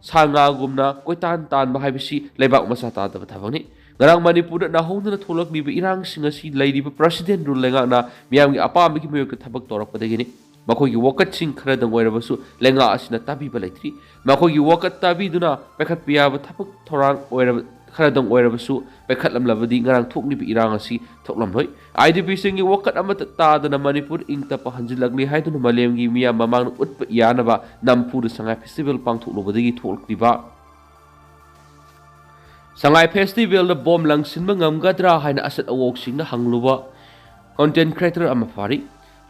ꯁꯥ ꯉꯥꯒꯨꯝꯅ ꯀꯣꯏꯇꯥꯟ ꯇꯥꯟꯕ ꯍꯥꯏꯕꯁꯤ ꯂꯩꯕꯥꯛ ꯃꯆꯥ ꯇꯥꯗꯕ ꯊꯕꯛꯅꯤ꯫ ꯉꯔꯥꯡ ꯃꯅꯤꯄꯨꯔꯗ ꯅꯧꯍꯧꯗꯅ ꯊꯣꯛꯂꯛꯂꯤꯕ ꯏꯔꯥꯡꯁꯤꯡ ꯑꯁꯤ ꯂꯩꯔꯤꯕ president rule ꯂꯩꯉꯥꯛꯅ ꯃꯤꯌꯥꯝꯒꯤ ꯑꯄꯥꯝꯕꯒꯤ ꯃꯥꯌꯣꯛꯇ ꯊꯕꯛ ꯇꯧꯔꯛꯄꯗꯒꯤꯅꯤ꯫ ꯃꯈꯣꯏꯒꯤ ꯋꯥꯀꯠꯁꯤꯡ ꯈꯔꯗꯪ ꯑꯣꯏꯔꯕꯁꯨ ꯂꯩꯉꯥꯛ ꯑꯁꯤꯅ ꯇꯥꯕꯤꯕ ꯂꯩꯇ꯭ꯔꯤ꯫ ꯃꯈꯣꯏꯒꯤ ꯋꯥꯀꯠ ꯇꯥꯕꯤꯗꯨꯅ ꯄꯥꯏꯈꯠꯄ ꯌꯥꯕ ꯊꯕꯛ ꯊꯧꯔꯥꯡ ꯑꯣꯏꯔꯕ, ꯈꯔꯗꯪ ꯑꯣꯏꯔꯕꯁꯨ ꯄꯥꯏꯈꯠꯂꯝꯂꯕꯗꯤ ꯉꯔꯥꯡ ꯊꯣꯛꯂꯤꯕ ꯏꯔꯥꯡ ꯑꯁꯤ ꯊꯣꯛꯂꯝꯂꯣꯏ꯫ IDPꯁꯤꯡꯒꯤ ꯋꯥꯀꯠ ꯑꯃꯠꯇ ꯇꯥꯗꯅ ꯃꯅꯤꯄꯨꯔ ꯏꯪ ꯇꯞꯄ ꯍꯟꯖꯤꯜꯂꯛꯂꯤ ꯍꯥꯏꯗꯨꯅ ꯃꯥꯂꯦꯝꯒꯤ ꯃꯤꯌꯥꯝ ꯃꯃꯥꯡꯗ ꯎꯠꯄ ꯌꯥꯅꯕ ꯅꯝꯐꯨꯗ ꯁꯉꯥꯏ ꯐꯦꯁꯇꯤꯚꯦꯜ ꯄꯥꯡꯊꯣꯛꯂꯨꯕꯗꯒꯤ ꯊꯣꯛꯂꯛꯂꯤꯕ ꯁꯉꯥꯏ ꯐꯦꯁꯇꯤꯚꯦꯜꯗ ꯕꯣꯝ ꯂꯪꯁꯤꯟꯕ ꯉꯝꯒꯗ꯭ꯔꯥ ꯍꯥꯏꯅ ꯑꯁꯠ ꯑꯋꯣꯛꯁꯤꯡꯅ ꯍꯪꯂꯨꯕ content creator ꯑꯃ ꯐꯥꯔꯤ꯫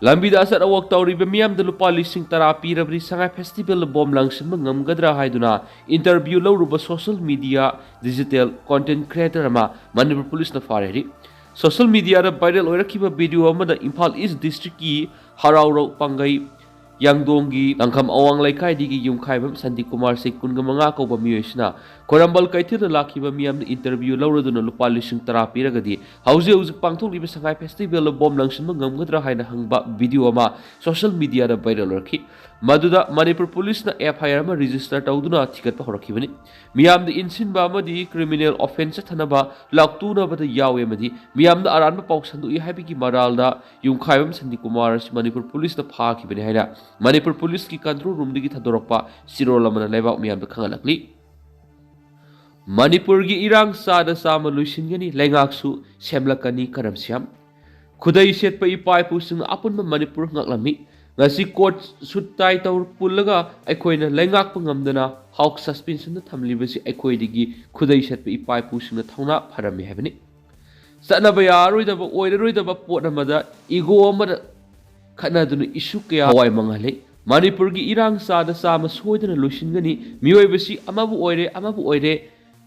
ꯂꯝꯕꯤꯗ ꯑꯁꯠ ꯑꯋꯣꯛ ꯇꯧꯔꯤꯕ ꯃꯤꯌꯥꯝꯗ ꯂꯨꯄꯥ ꯂꯤꯁꯤꯡ ꯇꯔꯥ ꯄꯤꯔꯕꯗꯤ ꯁꯉꯥꯏ ꯐꯦꯁꯇꯤꯚꯦꯜꯗ ꯕꯣꯝ ꯂꯪꯁꯤꯟꯕ ꯉꯝꯒꯗ꯭ꯔꯥ ꯍꯥꯏꯗꯨꯅ interview ꯂꯧꯔꯨꯕ social media digital content creator ꯑꯃ ꯃꯅꯤꯄꯨꯔ ꯄꯨꯂꯤꯁꯅ ꯐꯥꯔꯦ ꯍꯥꯏꯔꯤ꯫ Social mediaꯗ viral ꯑꯣꯏꯔꯛꯈꯤꯕ video ꯑꯃꯗ ꯏꯝꯐꯥꯜ East districtꯀꯤ ꯍꯔꯥꯎꯔꯧ ꯄꯥꯡꯒꯩ ꯌꯥꯡꯗꯣꯡꯒꯤ ꯂꯪꯈꯝ ꯑꯋꯥꯡ ꯂꯩꯀꯥꯏꯗꯒꯤ ꯌꯨꯝꯈꯥꯏꯕꯝ ꯁꯟꯇꯤ ꯀꯨꯃꯥꯔ ꯁꯤꯡ ꯀꯨꯟꯒ ꯃꯉꯥ ꯀꯧꯕ ꯃꯤꯑꯣꯏꯁꯤꯅ ꯈꯣꯏꯔꯝꯕꯜ ꯀꯩꯊꯦꯜꯗ ꯂꯥꯛꯈꯤꯕ ꯃꯤꯌꯥꯝꯅ interview ꯂꯧꯔꯗꯨꯅ ꯂꯨꯄꯥ ꯂꯤꯁꯤꯡ ꯇꯔꯥ ꯄꯤꯔꯒꯗꯤ ꯍꯧꯖꯤꯛ ꯍꯧꯖꯤꯛ ꯄꯥꯡꯊꯣꯛꯂꯤꯕ ꯁꯉꯥꯏ ꯐꯦꯁꯇꯤꯚꯦꯜꯗ ꯕꯣꯝ ꯂꯪꯁꯤꯟꯕ ꯉꯝꯒꯗ꯭ꯔꯥ ꯍꯥꯏꯅ ꯍꯪꯕ video ꯑꯃ social mediaꯗ viral ꯑꯣꯏꯔꯛꯈꯤ꯫ ꯃꯗꯨꯗ ꯃꯅꯤꯄꯨꯔ ꯄꯨꯂꯤꯁꯅ ꯑꯦꯐ ꯑꯥꯏ ꯑꯥꯔ ꯑꯃ ꯔꯦꯖꯤꯁꯇꯔ ꯇꯧꯗꯨꯅ ꯊꯤꯒꯠꯄ ꯍꯧꯔꯛꯈꯤꯕꯅꯤ꯫ ꯃꯤꯌꯥꯝꯗ ꯏꯟꯁꯤꯟꯕ ꯑꯃꯗꯤ ꯀ꯭ꯔꯤꯃꯤꯅꯦꯜ ꯑꯣꯐꯦꯟꯁ ꯆꯠꯊꯅꯕ ꯂꯥꯎꯊꯣꯛꯅꯕꯗ ꯌꯥꯎꯏ ꯑꯃꯗꯤ ꯃꯤꯌꯥꯝꯗ ꯑꯔꯥꯟꯕ ꯄꯥꯎ ꯁꯟꯗꯣꯛꯏ ꯍꯥꯏꯕꯒꯤ ꯃꯔꯥꯜꯗ ꯌꯨꯝꯈꯥꯏꯕꯝ ꯁꯟꯗꯤꯀꯨꯃꯥꯔ ꯑꯁꯤ ꯃꯅꯤꯄꯨꯔ ꯄꯨꯂꯤꯁꯅ ꯐꯥꯈꯤꯕꯅꯤ ꯍꯥꯏꯅ ꯃꯅꯤꯄꯨꯔ ꯄꯨꯂꯤꯁꯀꯤ ꯀꯟꯇ꯭ꯔꯣꯜ ꯔꯨꯝꯗꯒꯤ ꯊꯥꯗꯣꯔꯛꯄ ꯆꯦꯔꯣꯜ ꯑꯃꯅ ꯂꯩꯕꯥꯛ ꯃꯤꯌꯥꯝꯗ ꯈꯪꯍꯜꯂꯛꯂꯤ꯫ ꯃꯅꯤꯄꯨꯔꯒꯤ ꯏꯔꯥꯡ ꯆꯥꯗ ꯆꯥꯝꯃ ꯂꯣꯏꯁꯤꯟꯒꯅꯤ, ꯂꯩꯉꯥꯛꯁꯨ ꯁꯦꯝꯂꯛꯀꯅꯤ, ꯀꯔꯝ ꯁ꯭ꯌꯥꯝ꯫ ꯈꯨꯗꯩ ꯁꯦꯠꯄ ꯏꯄꯥ ꯏꯄꯨꯁꯤꯡꯅ ꯑꯄꯨꯟꯕ ꯃꯅꯤꯄꯨꯔ ꯉꯥꯛꯂꯝꯃꯤ꯫ ꯉꯁꯤ ꯀꯣꯠ ꯁꯨꯠ ꯇꯥꯏ ꯇꯧꯔ ꯄꯨꯜꯂꯒ ꯑꯩꯈꯣꯏꯅ ꯂꯩꯉꯥꯛꯄ ꯉꯝꯗꯅ ꯍꯥꯎꯁ ꯁꯁꯄꯦꯟꯁꯟꯗ ꯊꯝꯂꯤꯕꯁꯤ ꯑꯩꯈꯣꯏꯗꯒꯤ ꯈꯨꯗꯩ ꯁꯦꯠꯄ ꯏꯄꯥ ꯏꯄꯨꯁꯤꯡꯅ ꯊꯧꯅꯥ ꯐꯔꯝꯃꯤ ꯍꯥꯏꯕꯅꯤ꯫ ꯆꯠꯅꯕ ꯌꯥꯔꯔꯣꯏꯗꯕ, ꯑꯣꯏꯔꯔꯣꯏꯗꯕ ꯄꯣꯠ ꯑꯃꯗ ꯏꯒꯣ ꯑꯃꯗ ꯈꯠꯅꯗꯨꯅ ꯏꯁꯨ ꯀꯌꯥ ꯊꯋꯥꯏ ꯃꯥꯡꯍꯜꯂꯤ꯫ ꯃꯅꯤꯄꯨꯔꯒꯤ ꯏꯔꯥꯡ ꯆꯥꯗ ꯆꯥꯝꯃ ꯁꯣꯏꯗꯅ ꯂꯣꯏꯁꯤꯟꯒꯅꯤ꯫ ꯃꯤꯑꯣꯏꯕꯁꯤ ꯑꯃꯕꯨ ꯑꯣꯏꯔꯦ, ꯑꯃꯕꯨ ꯑꯣꯏꯔꯦ,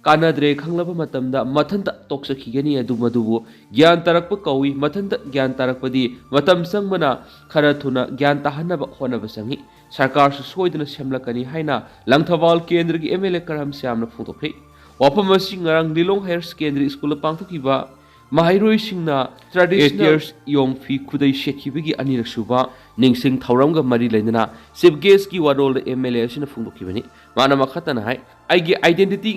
ꯀꯥꯟꯅꯗ꯭ꯔꯦ ꯈꯪꯂꯕ ꯃꯇꯝꯗ ꯃꯊꯟꯇ ꯇꯣꯛꯆꯈꯤꯒꯅꯤ꯫ ꯑꯗꯨ ꯃꯗꯨꯕꯨ ꯒ꯭ꯌꯥꯟ ꯇꯥꯔꯛꯄ ꯀꯧꯏ꯫ ꯃꯊꯟꯇ ꯒ꯭ꯌꯥꯟ ꯇꯥꯔꯛꯄꯗꯤ ꯃꯇꯝ ꯆꯪꯕꯅ ꯈꯔ ꯊꯨꯅ ꯒ꯭ꯌꯥꯟ ꯇꯥꯍꯟꯅꯕ ꯍꯣꯠꯅꯕ ꯆꯪꯏ꯫ ꯁꯔꯀꯥꯔꯁꯨ ꯁꯣꯏꯗꯅ ꯁꯦꯝꯂꯛꯀꯅꯤ ꯍꯥꯏꯅ ꯂꯪꯊꯕꯥꯜ ꯀꯦꯟꯗ꯭ꯔꯒꯤ ꯑꯦꯝ ꯑꯦꯜ ꯑꯦ ꯀꯔꯝ ꯁ꯭ꯌꯥꯝꯅ ꯐꯣꯡꯗꯣꯛꯈ꯭ꯔꯤ꯫ ꯋꯥꯐꯝ ꯑꯁꯤ ꯉꯔꯥꯡ ꯂꯤꯂꯣꯡ ꯍꯥꯌꯔ ꯁꯦꯀꯦꯟꯗꯔꯤ ꯁ꯭ꯀꯨꯜꯗ ꯄꯥꯡꯊꯣꯛꯈꯤꯕ ꯃꯍꯩꯔꯣꯏꯁꯤꯡꯅ ꯇ꯭ꯔꯦꯗꯤꯁꯅꯦꯜ ꯏꯌꯣꯡ ꯐꯤ ꯈꯨꯗꯩ ꯁꯦꯠꯈꯤꯕꯒꯤ ꯑꯅꯤꯔꯛ ꯁꯨꯕ ꯅꯤꯡꯁꯤꯡ ꯊꯧꯔꯝꯒ ꯃꯔꯤ ꯂꯩꯅꯅ ꯆꯤꯐ ꯒꯦꯁꯀꯤ ꯋꯥꯔꯣꯜꯗ ꯑꯦꯝ ꯑꯦꯜ ꯑꯦ ꯑꯁꯤꯅ ꯐꯣꯡꯗꯣꯛꯈꯤꯕꯅꯤ꯫ ꯃꯥꯅ ꯃꯈꯥ ꯇꯥꯅ ꯍꯥꯏ, ꯑꯩꯒꯤ ꯑꯥꯏꯗꯦꯟꯇꯤꯇꯤ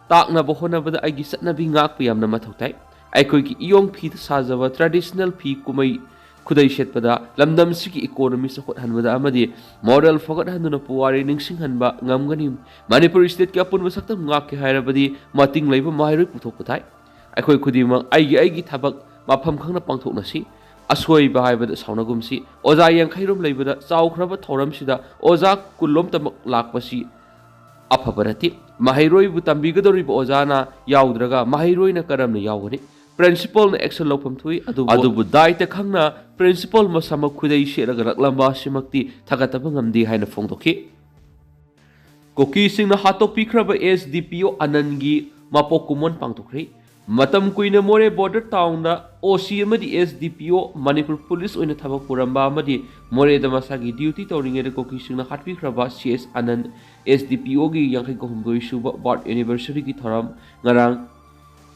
ꯇꯥꯛꯅꯕ ꯍꯣꯠꯅꯕꯗ ꯑꯩꯒꯤ ꯆꯠꯅꯕꯤ ꯉꯥꯛꯄ ꯌꯥꯝꯅ ꯃꯊꯧ ꯇꯥꯏ꯫ ꯑꯩꯈꯣꯏꯒꯤ ꯏꯌꯣꯡ ꯐꯤꯗ ꯁꯥꯖꯕ ꯇ꯭ꯔꯦꯗꯤꯁꯅꯦꯜ ꯐꯤ ꯀꯨꯝꯍꯩ ꯈꯨꯗꯩ ꯁꯦꯠꯄꯗ ꯂꯝꯗꯝꯁꯤꯒꯤ ꯏꯀꯣꯅꯣꯃꯤ ꯆꯥꯎꯈꯠꯍꯟꯕꯗ ꯑꯃꯗꯤ ꯃꯣꯔꯦꯜ ꯐꯒꯠꯍꯟꯗꯨꯅ ꯄꯨꯋꯥꯔꯤ ꯅꯤꯡꯁꯤꯡꯍꯟꯕ ꯉꯝꯒꯅꯤ꯫ ꯃꯅꯤꯄꯨꯔ ꯁ꯭ꯇꯦꯠꯀꯤ ꯑꯄꯨꯟꯕ ꯁꯛꯇꯝ ꯉꯥꯛꯀꯦ ꯍꯥꯏꯔꯕꯗꯤ ꯃꯇꯤꯡ ꯂꯩꯕ ꯃꯍꯩꯔꯣꯏ ꯄꯨꯊꯣꯛꯄ ꯇꯥꯏ꯫ ꯑꯩꯈꯣꯏ ꯈꯨꯗꯤꯡꯃꯛ ꯑꯩꯒꯤ ꯑꯩꯒꯤ ꯊꯕꯛ ꯃꯐꯝ ꯈꯪꯅ ꯄꯥꯡꯊꯣꯛꯅꯁꯤ꯫ ꯑꯁꯣꯏꯕ ꯍꯥꯏꯕꯗ ꯁꯥꯎꯅꯒꯨꯝꯁꯤ꯫ ꯑꯣꯖꯥ ꯌꯥꯡꯈꯩꯔꯣꯝ ꯂꯩꯕꯗ ꯆꯥꯎꯈ꯭ꯔꯕ ꯊꯧꯔꯝꯁꯤꯗ ꯑꯣꯖꯥ ꯀꯨꯟꯂꯣꯝꯇꯃꯛ ꯂꯥꯛꯄꯁꯤ ꯑꯐꯕ ꯅꯠꯇꯦ꯫ ꯃꯍꯩꯔꯣꯏꯕꯨ ꯇꯝꯕꯤꯒꯗꯧꯔꯤꯕ ꯑꯣꯖꯥꯅ ꯌꯥꯎꯗ꯭ꯔꯒ ꯃꯍꯩꯔꯣꯏꯅ ꯀꯔꯝꯅ ꯌꯥꯎꯒꯅꯤ? ꯄ꯭ꯔꯤꯟꯁꯤꯄꯜꯅ ꯑꯦꯛꯁꯟ ꯂꯧꯐꯝ ꯊꯣꯛꯏ, ꯑꯗꯨꯕꯨ, ꯑꯗꯨꯕꯨ ꯗꯥꯏꯇ ꯈꯪꯅ ꯄ꯭ꯔꯤꯟꯁꯤꯄꯜ ꯃꯁꯥꯃꯛ ꯈꯨꯗꯩ ꯁꯦꯠꯂꯒ ꯂꯥꯛꯂꯝꯕ ꯑꯁꯤꯃꯛꯇꯤ ꯊꯥꯒꯠꯇꯕ ꯉꯝꯗꯦ ꯍꯥꯏꯅ ꯐꯣꯡꯗꯣꯛꯈꯤ꯫ ꯀꯨꯀꯤꯁꯤꯡꯅ ꯍꯥꯠꯇꯣꯛꯄꯤꯈ꯭ꯔꯕ ꯑꯦꯁ ꯗꯤ ꯄꯤ ꯑꯣ ꯑꯅꯟꯒꯤ ꯃꯄꯣꯛ ꯀꯨꯝꯑꯣꯟ ꯄꯥꯡꯊꯣꯛꯈ꯭ꯔꯤ꯫ ꯃꯇꯝ ꯀꯨꯏꯅ ꯃꯣꯔꯦ ꯕꯣꯔꯗꯔ ꯇꯥꯎꯟꯗ ꯑꯣ ꯁꯤ ꯑꯃꯗꯤ ꯑꯦꯁ ꯗꯤ ꯄꯤ ꯑꯣ ꯃꯅꯤꯄꯨꯔ ꯄꯨꯂꯤꯁ ꯑꯣꯏꯅ ꯊꯕꯛ ꯄꯨꯔꯝꯕ ꯑꯃꯗꯤ ꯃꯣꯔꯦꯗ ꯃꯁꯥꯒꯤ ꯗ꯭ꯌꯨꯇꯤ ꯇꯧꯔꯤꯉꯩꯗ ꯀꯨꯀꯤꯁꯤꯡꯅ ꯍꯥꯠꯄꯤꯈ꯭ꯔꯕ ꯁꯤ ꯑꯦꯁ ꯑꯅꯟ, ꯑꯦꯁ ꯗꯤ ꯄꯤ ꯑꯣꯒꯤ ꯌꯥꯡꯈꯩ ꯍꯨꯝꯗꯣꯏ ꯁꯨꯕ ꯕꯥꯔꯊ ꯑꯦꯅꯤꯚꯔꯁꯔꯤꯒꯤ ꯊꯧꯔꯝ ꯉꯔꯥꯡ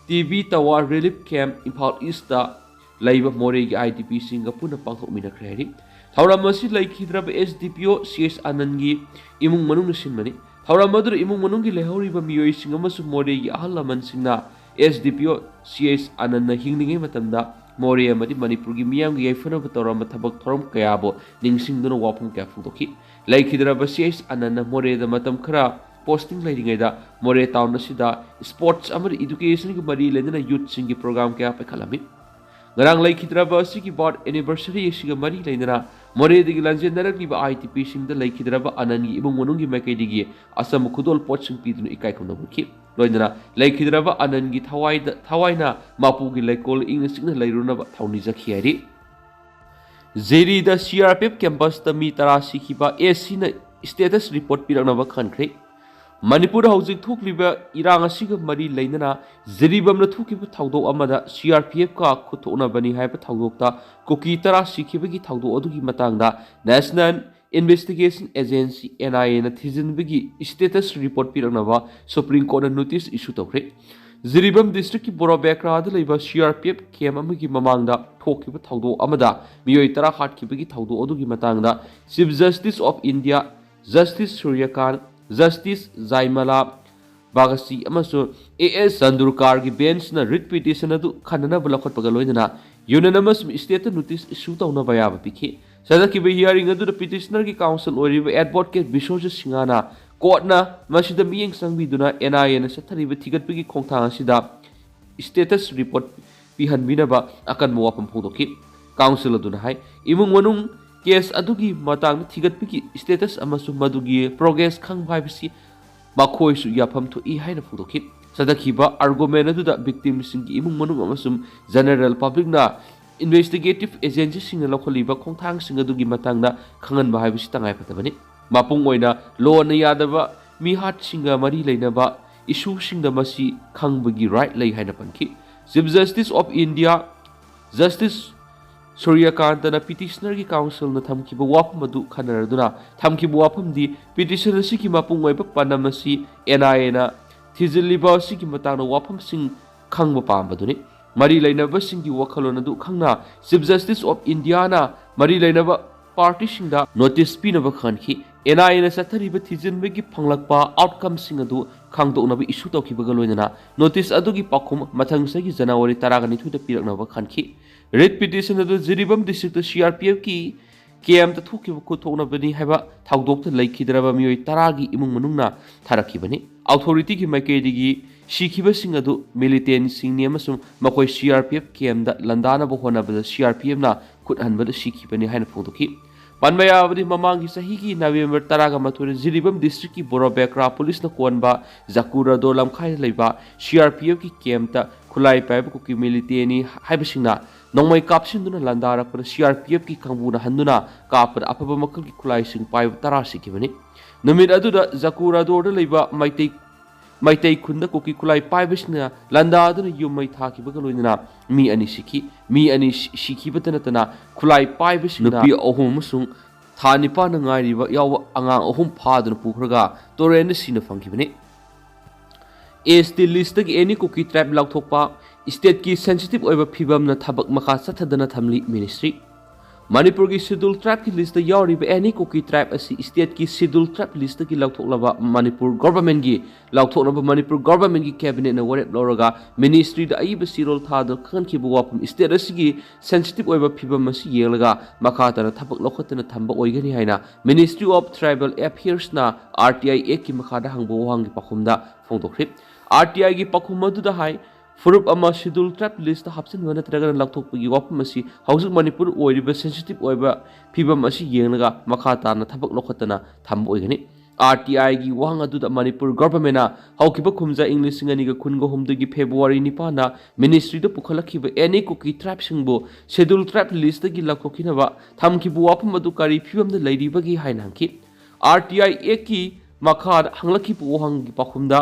T B tower relief camp, Imphal east ꯂꯩꯕ ꯃꯣꯔꯦꯒꯤ ꯑꯥꯏ ꯗꯤ ꯄꯤꯁꯤꯡꯒ ꯄꯨꯟꯅ ꯄꯥꯡꯊꯣꯛꯃꯤꯟꯅꯈ꯭ꯔꯦ ꯍꯥꯏꯔꯤ꯫ ꯊꯧꯔꯝ ꯑꯁꯤ ꯂꯩꯈꯤꯗ꯭ꯔꯕ ꯑꯦꯁ ꯗꯤ ꯄꯤ ꯑꯣ ꯁꯤ ꯑꯦꯁ ꯑꯅꯟꯒꯤ ꯏꯃꯨꯡ ꯃꯅꯨꯡꯅ ꯁꯤꯟꯕꯅꯤ꯫ ꯊꯧꯔꯝ ꯑꯗꯨꯗ ꯏꯃꯨꯡ ꯃꯅꯨꯡꯒꯤ ꯂꯩꯍꯧꯔꯤꯕ ꯃꯤꯑꯣꯏꯁꯤꯡ ꯑꯃꯁꯨꯡ ꯃꯣꯔꯦꯒꯤ ꯑꯍꯜ ꯂꯃꯟꯁꯤꯡꯅ ꯑꯦꯁ ꯗꯤ ꯄꯤ ꯑꯣ ꯁꯤ ꯑꯦꯁ ꯑꯅꯟꯅ ꯍꯤꯡꯂꯤꯉꯩ ꯃꯇꯝꯗ ꯃꯣꯔꯦ ꯑꯃꯗꯤ ꯃꯅꯤꯄꯨꯔꯒꯤ ꯃꯤꯌꯥꯝꯒꯤ ꯌꯥꯏꯐꯅꯕ ꯇꯧꯔꯝꯕ ꯊꯕꯛ ꯊꯧꯔꯝ ꯀꯌꯥꯕꯨ ꯅꯤꯡꯁꯤꯡꯗꯨꯅ ꯋꯥꯐꯝ ꯀꯌꯥ ꯐꯣꯡꯗꯣꯛꯈꯤ꯫ ꯂꯩꯈꯤꯗ꯭ꯔꯕ ꯁꯤ ꯑꯦꯁ ꯑꯅꯟꯅ ꯃꯣꯔꯦꯗ ꯃꯇꯝ ꯈꯔ ꯄꯣꯁꯇꯤꯡ ꯂꯩꯔꯤꯉꯩꯗ ꯃꯣꯔꯦ ꯇꯥꯎꯟ ꯑꯁꯤꯗ ꯁ꯭ꯄꯣꯔꯠꯁ ꯑꯃꯗꯤ ꯏꯗꯨꯀꯦꯁꯟꯒꯤ ꯃꯔꯤ ꯂꯩꯅꯅ ꯌꯨꯠꯁꯤꯡꯒꯤ ꯄ꯭ꯔꯣꯒ꯭ꯔꯥꯝ ꯀꯌꯥ ꯄꯥꯏꯈꯠꯂꯝꯃꯤ꯫ ꯉꯔꯥꯡ ꯂꯩꯈꯤꯗ꯭ꯔꯕ ꯑꯁꯤꯒꯤ ꯕꯥꯔꯊ ꯑꯦꯅꯤꯚꯔꯁꯔꯤ ꯑꯁꯤꯒ ꯃꯔꯤ ꯂꯩꯅꯅ ꯃꯣꯔꯦꯗꯒꯤ ꯂꯥꯟꯖꯦꯟꯅꯔꯛꯂꯤꯕ ꯑꯥꯏ ꯇꯤ ꯄꯤꯁꯤꯡꯗ ꯂꯩꯈꯤꯗ꯭ꯔꯕ ꯑꯅꯟꯒꯤ ꯏꯃꯨꯡ ꯃꯅꯨꯡꯒꯤ ꯃꯥꯏꯀꯩꯗꯒꯤ ꯑꯆꯝꯕ ꯈꯨꯗꯣꯜ ꯄꯣꯠꯁꯤꯡ ꯄꯤꯗꯨꯅ ꯏꯀꯥꯏ ꯈꯨꯝꯅꯕ ꯎꯠꯈꯤ꯫ ꯂꯣꯏꯅꯅ ꯂꯩꯈꯤꯗ꯭ꯔꯕ ꯑꯅꯟꯒꯤ ꯊꯋꯥꯏꯗ, ꯊꯋꯥꯏꯅ ꯃꯄꯨꯒꯤ ꯂꯩꯀꯣꯜ ꯏꯪꯅ ꯆꯤꯛꯅ ꯂꯩꯔꯨꯅꯕ ꯊꯧꯅꯤꯖꯈꯤ ꯍꯥꯏꯔꯤ꯫ ꯖꯤꯔꯤꯗ ꯁꯤ ꯑꯥꯔ ꯄꯤ ꯑꯦꯐ ꯀꯦꯝꯄꯁꯇ ꯃꯤ ꯇꯔꯥ ꯁꯤꯈꯤꯕ ꯑꯦ ꯁꯤꯅ ꯁ꯭ꯇꯦꯇꯁ ꯔꯤꯄꯣꯔꯠ ꯄꯤꯔꯛꯅꯕ ꯈꯟꯈ꯭ꯔꯦ꯫ ꯃꯅꯤꯄꯨꯔꯗ ꯍꯧꯖꯤꯛ ꯊꯣꯛꯂꯤꯕ ꯏꯔꯥꯡ ꯑꯁꯤꯒ ꯃꯔꯤ ꯂꯩꯅꯅ ꯖꯤꯔꯤꯕꯥꯝꯗ ꯊꯣꯛꯈꯤꯕ ꯊꯧꯗꯣꯛ ꯑꯃꯗ ꯁꯤ ꯑꯥꯔ ꯄꯤ ꯑꯦꯐꯀ ꯈꯨꯠꯊꯣꯛꯅꯕꯅꯤ ꯍꯥꯏꯕ ꯊꯧꯗꯣꯛꯇ ꯀꯨꯀꯤ ꯇꯔꯥ ꯁꯤꯈꯤꯕꯒꯤ ꯊꯧꯗꯣꯛ ꯑꯗꯨꯒꯤ ꯃꯇꯥꯡꯗ ꯅꯦꯁꯅꯦꯜ ꯏꯟꯚꯦꯁꯇꯤꯒꯦꯁꯟ ꯑꯦꯖꯦꯟꯁꯤ, ꯑꯦꯟ ꯑꯥꯏ ꯑꯦꯅ ꯊꯤꯖꯤꯟꯕꯒꯤ ꯁ꯭ꯇꯦꯇꯁ ꯔꯤꯄꯣꯔꯠ ꯄꯤꯔꯛꯅꯕ ꯁꯨꯄ꯭ꯔꯤꯝ ꯀꯣꯔꯠꯅ ꯅꯣꯇꯤꯁ ꯏꯁꯨ ꯇꯧꯈ꯭ꯔꯦ꯫ ꯖꯤꯔꯤꯕꯥꯝ ꯗꯤꯁꯇ꯭ꯔꯤꯛꯀꯤ ꯕꯣꯔꯣꯕꯦꯀ꯭ꯔꯥꯗ ꯂꯩꯕ ꯁꯤ ꯑꯥꯔ ꯄꯤ ꯑꯦꯐ ꯀꯦꯝꯞ ꯑꯃꯒꯤ ꯃꯃꯥꯡꯗ ꯊꯣꯛꯈꯤꯕ ꯊꯧꯗꯣꯛ ꯑꯃꯗ ꯃꯤꯑꯣꯏ ꯇꯔꯥ ꯍꯥꯠꯈꯤꯕꯒꯤ ꯊꯧꯗꯣꯛ ꯑꯗꯨꯒꯤ ꯃꯇꯥꯡꯗ chief justice of India justice Suryakant, justice Joymalya Bagchi ꯑꯃꯁꯨꯡ ꯑꯦ ꯑꯦꯁ ꯆꯟꯗꯨꯔꯀꯥꯔꯒꯤ ꯕꯦꯟꯁꯅ ꯔꯤꯠ ꯄꯤꯇꯤꯁꯟ ꯑꯗꯨ ꯈꯟꯅꯅꯕ ꯂꯧꯈꯠꯄꯒ ꯂꯣꯏꯅꯅ ꯌꯨꯅꯤꯌꯟ ꯑꯃꯁꯨꯡ ꯁ꯭ꯇꯦꯠꯇ ꯅꯣꯇꯤꯁ ꯏꯁꯨ ꯇꯧꯅꯕ ꯑꯌꯥꯕ ꯄꯤꯈꯤ꯫ ꯆꯠꯊꯈꯤꯕ ꯍꯤꯌꯥꯔꯤꯡ ꯑꯗꯨꯗ ꯄꯤꯇꯤꯁꯅꯔꯒꯤ ꯀꯥꯎꯟꯁꯤꯜ ꯑꯣꯏꯔꯤꯕ ꯑꯦꯗꯚꯣꯀꯦꯠ ꯕꯤꯁꯣꯔꯖꯤꯠ ꯁꯤꯡꯍꯅ ꯀꯣꯔꯠꯅ ꯃꯁꯤꯗ ꯃꯤꯠꯌꯦꯡ ꯆꯪꯕꯤꯗꯨꯅ ꯑꯦꯟ ꯑꯥꯏ ꯑꯦꯅ ꯆꯠꯊꯔꯤꯕ ꯊꯤꯒꯠꯄꯒꯤ ꯈꯣꯡꯊꯥꯡ ꯑꯁꯤꯗ ꯁ꯭ꯇꯦꯇꯁ ꯔꯤꯄꯣꯔꯠ ꯄꯤꯍꯟꯕꯤꯅꯕ ꯑꯀꯟꯕ ꯋꯥꯐꯝ ꯐꯣꯡꯗꯣꯛꯈꯤ꯫ ꯀꯥꯎꯟꯁꯤꯜ ꯑꯗꯨꯅ ꯍꯥꯏ, ꯏꯃꯨꯡ ꯃꯅꯨꯡ ꯀꯦꯁ ꯑꯗꯨꯒꯤ ꯃꯇꯥꯡꯗ ꯊꯤꯒꯠꯄꯒꯤ ꯁ꯭ꯇꯦꯇꯁ ꯑꯃꯁꯨꯡ ꯃꯗꯨꯒꯤ ꯄ꯭ꯔꯣꯒ꯭ꯔꯦꯁ ꯈꯪꯕ ꯍꯥꯏꯕꯁꯤ ꯃꯈꯣꯏꯁꯨ ꯌꯥꯐꯝ ꯊꯣꯛꯏ ꯍꯥꯏꯅ ꯐꯣꯡꯗꯣꯛꯈꯤ꯫ ꯆꯠꯊꯈꯤꯕ ꯑꯥꯔꯒꯨꯃꯦꯟ ꯑꯗꯨꯗ ꯚꯤꯛꯇꯤꯝꯁꯤꯡꯒꯤ ꯏꯃꯨꯡ ꯃꯅꯨꯡ ꯑꯃꯁꯨꯡ ꯖꯦꯅꯔꯦꯜ ꯄꯕ꯭ꯂꯤꯛꯅ ꯏꯟꯚꯦꯁꯇꯤꯒꯦꯇꯤꯚ ꯑꯦꯖꯦꯟꯁꯤꯁꯤꯡꯅ ꯂꯧꯈꯠꯂꯤꯕ ꯈꯣꯡꯊꯥꯡꯁꯤꯡ ꯑꯗꯨꯒꯤ ꯃꯇꯥꯡꯗ ꯈꯪꯍꯟꯕ ꯍꯥꯏꯕꯁꯤ ꯇꯉꯥꯏꯐꯗꯕꯅꯤ꯫ ꯃꯄꯨꯡ ꯑꯣꯏꯅ ꯂꯣꯅ ꯌꯥꯗꯕ ꯃꯤꯍꯥꯠꯁꯤꯡꯒ ꯃꯔꯤ ꯂꯩꯅꯕ ꯏꯁꯨꯁꯤꯡꯗ ꯃꯁꯤ ꯈꯪꯕꯒꯤ ꯔꯥꯏꯠ ꯂꯩ ꯍꯥꯏꯅ ꯄꯟꯈꯤ꯫ Chief justice of India justice ꯁꯨꯔ꯭ꯌꯀꯥꯟꯇꯅ ꯄꯤꯇꯤꯁꯅꯔꯒꯤ ꯀꯥꯎꯟꯁꯤꯜꯅ ꯊꯝꯈꯤꯕ ꯋꯥꯐꯝ ꯑꯗꯨ ꯈꯟꯅꯔꯗꯨꯅ ꯊꯝꯈꯤꯕ ꯋꯥꯐꯝꯗꯤ ꯄꯤꯇꯤꯁꯟ ꯑꯁꯤꯒꯤ ꯃꯄꯨꯡ ꯑꯣꯏꯕ ꯄꯥꯟꯗꯝ ꯑꯁꯤ ꯑꯦꯟ ꯑꯥꯏ ꯑꯦꯅ ꯊꯤꯖꯤꯜꯂꯤꯕ ꯑꯁꯤꯒꯤ ꯃꯇꯥꯡꯗ ꯋꯥꯐꯝꯁꯤꯡ ꯈꯪꯕ ꯄꯥꯝꯕꯗꯨꯅꯤ꯫ ꯃꯔꯤ ꯂꯩꯅꯕꯁꯤꯡꯒꯤ ꯋꯥꯈꯜꯂꯣꯟ ꯑꯗꯨ ꯈꯪꯅ ꯆꯤꯐ ꯖꯁꯇꯤꯁ ꯑꯣꯐ ꯏꯟꯗꯤꯌꯥꯅ ꯃꯔꯤ ꯂꯩꯅꯕ ꯄꯥꯔꯇꯤꯁꯤꯡꯗ ꯅꯣꯇꯤꯁ ꯄꯤꯅꯕ ꯈꯪꯍꯟꯈꯤ꯫ ꯑꯦꯟ ꯑꯥꯏ ꯑꯦꯅ ꯆꯠꯊꯔꯤꯕ ꯊꯤꯖꯤꯟꯕꯒꯤ ꯐꯪꯂꯛꯄ ꯑꯥꯎꯠꯀꯝꯁꯤꯡ ꯑꯗꯨ ꯈꯪꯗꯣꯛꯅꯕ ꯏꯁꯨ ꯇꯧꯈꯤꯕꯒ ꯂꯣꯏꯅꯅ ꯅꯣꯇꯤꯁ ꯑꯗꯨꯒꯤ ꯄꯥꯎꯈꯨꯝ ꯃꯊꯪ ꯆꯍꯤꯒꯤ ꯖꯅꯋꯥꯔꯤ ꯇꯔꯥꯒ ꯅꯤꯊꯣꯏꯗ ꯄꯤꯔꯛꯅꯕ ꯈꯪꯍꯟꯈꯤ꯫ ꯔꯤꯠ ꯄꯤꯇꯤꯁꯟ ꯑꯗꯨ Jiribam district C R P ꯑꯦꯐꯀꯤ ꯀꯦꯝꯇ ꯊꯣꯛꯈꯤꯕ ꯈꯨꯠꯊꯣꯛꯅꯕꯅꯤ ꯍꯥꯏꯕ ꯊꯧꯗꯣꯛꯇ ꯂꯩꯈꯤꯗ꯭ꯔꯕ ꯃꯤꯑꯣꯏ ꯇꯔꯥꯒꯤ ꯏꯃꯨꯡ ꯃꯅꯨꯡꯅ ꯊꯥꯔꯛꯈꯤꯕꯅꯤ꯫ ꯑꯣꯊꯣꯔꯤꯇꯤꯒꯤ ꯃꯥꯏꯀꯩꯗꯒꯤ ꯁꯤꯈꯤꯕꯁꯤꯡ ꯑꯗꯨ ꯃꯤꯂꯤꯇꯦꯟꯁꯤꯡꯅꯤ ꯑꯃꯁꯨꯡ ꯃꯈꯣꯏ ꯁꯤ ꯑꯥꯔ ꯄꯤ ꯑꯦꯐ ꯀꯦꯝꯗ ꯂꯥꯟꯗꯥꯅꯕ ꯍꯣꯠꯅꯕꯗ ꯁꯤ ꯑꯥꯔ ꯄꯤ ꯑꯦꯐꯅ ꯈꯨꯠ ꯍꯟꯕꯗ ꯁꯤꯈꯤꯕꯅꯤ ꯍꯥꯏꯅ ꯐꯣꯡꯗꯣꯛꯈꯤ꯫ ꯄꯟꯕ ꯌꯥꯕꯗꯤ, ꯃꯃꯥꯡꯒꯤ ꯆꯍꯤꯒꯤ ꯅꯕꯦꯝꯕꯔ ꯇꯔꯥꯒ ꯃꯥꯊꯣꯏꯗ ꯖꯤꯔꯤꯕꯥꯝ ꯗꯤꯁꯇ꯭ꯔꯤꯛꯀꯤ ꯕꯣꯔꯣꯕꯦꯀ꯭ꯔꯥ ꯄꯨꯂꯤꯁꯅ ꯀꯣꯟꯕ ꯖꯀꯨꯔꯥꯗꯣ ꯂꯝꯈꯥꯏꯗ ꯂꯩꯕ ꯁꯤ ꯑꯥꯔ ꯄꯤ ꯑꯦꯐꯀꯤ ꯀꯦꯝꯇ ꯈꯨꯠꯂꯥꯏ ꯄꯥꯏꯕ ꯀꯨꯀꯤ ꯃꯤꯂꯤꯇꯦꯟꯅꯤ ꯍꯥꯏꯕꯁꯤꯡꯅ ꯅꯣꯡꯃꯩ ꯀꯥꯞꯁꯤꯟꯗꯨꯅ ꯂꯥꯟꯗꯥꯔꯛꯄꯗ ꯁꯤ ꯑꯥꯔ ꯄꯤ ꯑꯦꯐꯀꯤ ꯀꯥꯡꯕꯨꯅ ꯍꯟꯗꯨꯅ ꯀꯥꯞꯄꯗ ꯑꯐꯕ ꯃꯈꯜꯒꯤ ꯈꯨꯠꯂꯥꯏꯁꯤꯡ ꯄꯥꯏꯕ ꯇꯔꯥ ꯁꯤꯈꯤꯕꯅꯤ꯫ ꯅꯨꯃꯤꯠ ꯑꯗꯨꯗ ꯖꯀꯨꯔꯥꯗꯣꯔꯗ ꯂꯩꯕ ꯃꯩꯇꯩ ꯃꯩꯇꯩ ꯈꯨꯟꯗ ꯀꯨꯀꯤ ꯈꯨꯠꯂꯥꯏ ꯄꯥꯏꯕꯁꯤꯡꯅ ꯂꯥꯟꯗꯥꯗꯨꯅ ꯌꯨꯝ ꯃꯩ ꯊꯥꯈꯤꯕꯒ ꯂꯣꯏꯅꯅ ꯃꯤ ꯑꯅꯤ ꯁꯤꯈꯤ꯫ ꯃꯤ ꯑꯅꯤ ꯁꯤ-, ꯁꯤꯈꯤꯕꯇ ꯅꯠꯇꯅ ꯈꯨꯠꯂꯥꯏ ꯄꯥꯏꯕꯁꯤꯡꯅ ꯅꯨꯄꯤ ꯑꯍꯨꯝ ꯑꯃꯁꯨꯡ ꯊꯥ ꯅꯤꯄꯥꯟꯗ ꯉꯥꯏꯔꯤꯕ ꯌꯥꯎꯕ ꯑꯉꯥꯡ ꯑꯍꯨꯝ ꯐꯥꯗꯨꯅ ꯄꯨꯈ꯭ꯔꯒ ꯇꯨꯔꯦꯜꯗ ꯁꯤꯅ ꯐꯪꯈꯤꯕꯅꯤ꯫ ꯑꯦꯁ ꯇꯤ ꯂꯤꯁꯇꯒꯤ ꯑꯦꯅꯤ ꯀꯨꯀꯤ ꯇ꯭ꯔꯥꯏꯕ ꯂꯧꯊꯣꯛꯄ, ꯁ꯭ꯇꯦꯠꯀꯤ ꯁꯦꯟꯁꯤꯇꯤꯚ ꯑꯣꯏꯕ ꯐꯤꯕꯝꯅ ꯊꯕꯛ ꯃꯈꯥ ꯆꯠꯊꯗꯅ ꯊꯝꯂꯤ ꯃꯤꯅꯤꯁꯇ꯭ꯔꯤ꯫ ꯃꯅꯤꯄꯨꯔꯒꯤ ꯁꯦꯗ꯭ꯌꯨꯜ ꯇ꯭ꯔꯥꯏꯕꯀꯤ ꯂꯤꯁꯇ ꯌꯥꯎꯔꯤꯕ ꯑꯦꯅꯤ ꯀꯨꯀꯤ ꯇ꯭ꯔꯥꯏꯕ ꯑꯁꯤ ꯁ꯭ꯇꯦꯠꯀꯤ ꯁꯦꯗ꯭ꯌꯨꯜ ꯇ꯭ꯔꯥꯏꯕ ꯂꯤꯁꯇꯒꯤ ꯂꯧꯊꯣꯛꯂꯕ ꯃꯅꯤꯄꯨꯔ ꯒꯣꯚꯔꯟꯃꯦꯟꯠꯀꯤ ꯂꯧꯊꯣꯛꯅꯕ ꯃꯅꯤꯄꯨꯔ ꯒꯣꯚꯔꯟꯃꯦꯟꯠꯀꯤ ꯀꯦꯕꯤꯅꯦꯠꯅ ꯋꯥꯔꯦꯞ ꯂꯧꯔꯒ ꯃꯤꯅꯤꯁꯇ꯭ꯔꯤꯗ ꯑꯏꯕ ꯆꯦꯔꯣꯜ ꯊꯥꯗꯨꯅ ꯈꯪꯍꯟꯈꯤꯕ ꯋꯥꯐꯝ ꯁ꯭ꯇꯦꯠ ꯑꯁꯤꯒꯤ ꯁꯦꯟꯁꯤꯇꯤꯚ ꯑꯣꯏꯕ ꯐꯤꯕꯝ ꯑꯁꯤ ꯌꯦꯡꯂꯒ ꯃꯈꯥ ꯇꯥꯅ ꯊꯕꯛ ꯂꯧꯈꯠꯇꯅ ꯊꯝꯕ ꯑꯣꯏꯒꯅꯤ ꯍꯥꯏꯅ ꯃꯤꯅꯤꯁꯇ꯭ꯔꯤ ꯑꯣꯐ ꯇ꯭ꯔꯥꯏꯕꯦꯜ ꯑꯦꯐꯤꯌꯔꯁꯅ ꯑꯥꯔ ꯇꯤ ꯑꯥꯏ ꯑꯦꯛꯀꯤ ꯃꯈꯥꯗ ꯍꯪꯕ ꯋꯥꯍꯪꯒꯤ ꯄꯥꯎꯈꯨꯝꯗ ꯐꯣꯡꯗꯣꯛꯈ꯭ꯔꯦ꯫ ꯑꯥꯔ ꯇꯤ ꯑꯥꯏꯒꯤ ꯄꯥꯎꯈꯨꯝ ꯑꯗꯨꯗ ꯍꯥꯏ, ꯐꯨꯔꯨꯞ ꯑꯃ ꯁꯦꯗ꯭ꯌꯨꯜ ꯇ꯭ꯔꯥꯏꯕ ꯂꯤꯁꯇ ꯍꯥꯞꯆꯤꯟꯕ ꯅꯠꯇ꯭ꯔꯒꯅ ꯂꯧꯊꯣꯛꯄꯒꯤ ꯋꯥꯐꯝ ꯑꯁꯤ ꯍꯧꯖꯤꯛ ꯃꯅꯤꯄꯨꯔ ꯑꯣꯏꯔꯤꯕ ꯁꯦꯟꯁꯤꯇꯤꯚ ꯑꯣꯏꯕ ꯐꯤꯕꯝ ꯑꯁꯤ ꯌꯦꯡꯂꯒ ꯃꯈꯥ ꯇꯥꯅ ꯊꯕꯛ ꯂꯧꯈꯠꯇꯅ ꯊꯝꯕ ꯑꯣꯏꯒꯅꯤ꯫ ꯑꯥꯔ ꯇꯤ ꯑꯥꯏꯒꯤ ꯋꯥꯍꯪ ꯑꯗꯨꯗ ꯃꯅꯤꯄꯨꯔ ꯒꯣꯚꯔꯟꯃꯦꯟꯠꯅ ꯍꯧꯈꯤꯕ ꯀꯨꯝꯖꯥ ꯏꯪ ꯂꯤꯁꯤꯡ ꯑꯅꯤꯒ ꯀꯨꯟꯒ ꯍꯨꯝꯗꯣꯏꯒꯤ ꯐꯦꯕ꯭ꯔꯨꯋꯥꯔꯤ ꯅꯤꯄꯥꯟꯗ ꯃꯤꯅꯤꯁꯇ꯭ꯔꯤꯗ ꯄꯨꯈꯠꯂꯛꯈꯤꯕ ꯑꯦꯅꯤ ꯀꯨꯀꯤ ꯇ꯭ꯔꯥꯏꯕꯁꯤꯡꯕꯨ ꯁꯦꯗ꯭ꯌꯨꯜ ꯇ꯭ꯔꯥꯏꯕ ꯂꯤꯁꯇꯒꯤ ꯂꯧꯊꯣꯛꯈꯤꯅꯕ ꯊꯝꯈꯤꯕ ꯋꯥꯐꯝ ꯑꯗꯨ ꯀꯔꯤ ꯐꯤꯕꯝꯗ ꯂꯩꯔꯤꯕꯒꯦ ꯍꯥꯏꯅ ꯍꯪꯈꯤ꯫ ꯑꯥꯔ ꯇꯤ ꯑꯥꯏ ꯑꯦꯛꯀꯤ ꯃꯈꯥꯗ ꯍꯪꯂꯛꯈꯤꯕ ꯋꯥꯍꯪꯒꯤ ꯄꯥꯎꯈꯨꯝꯗ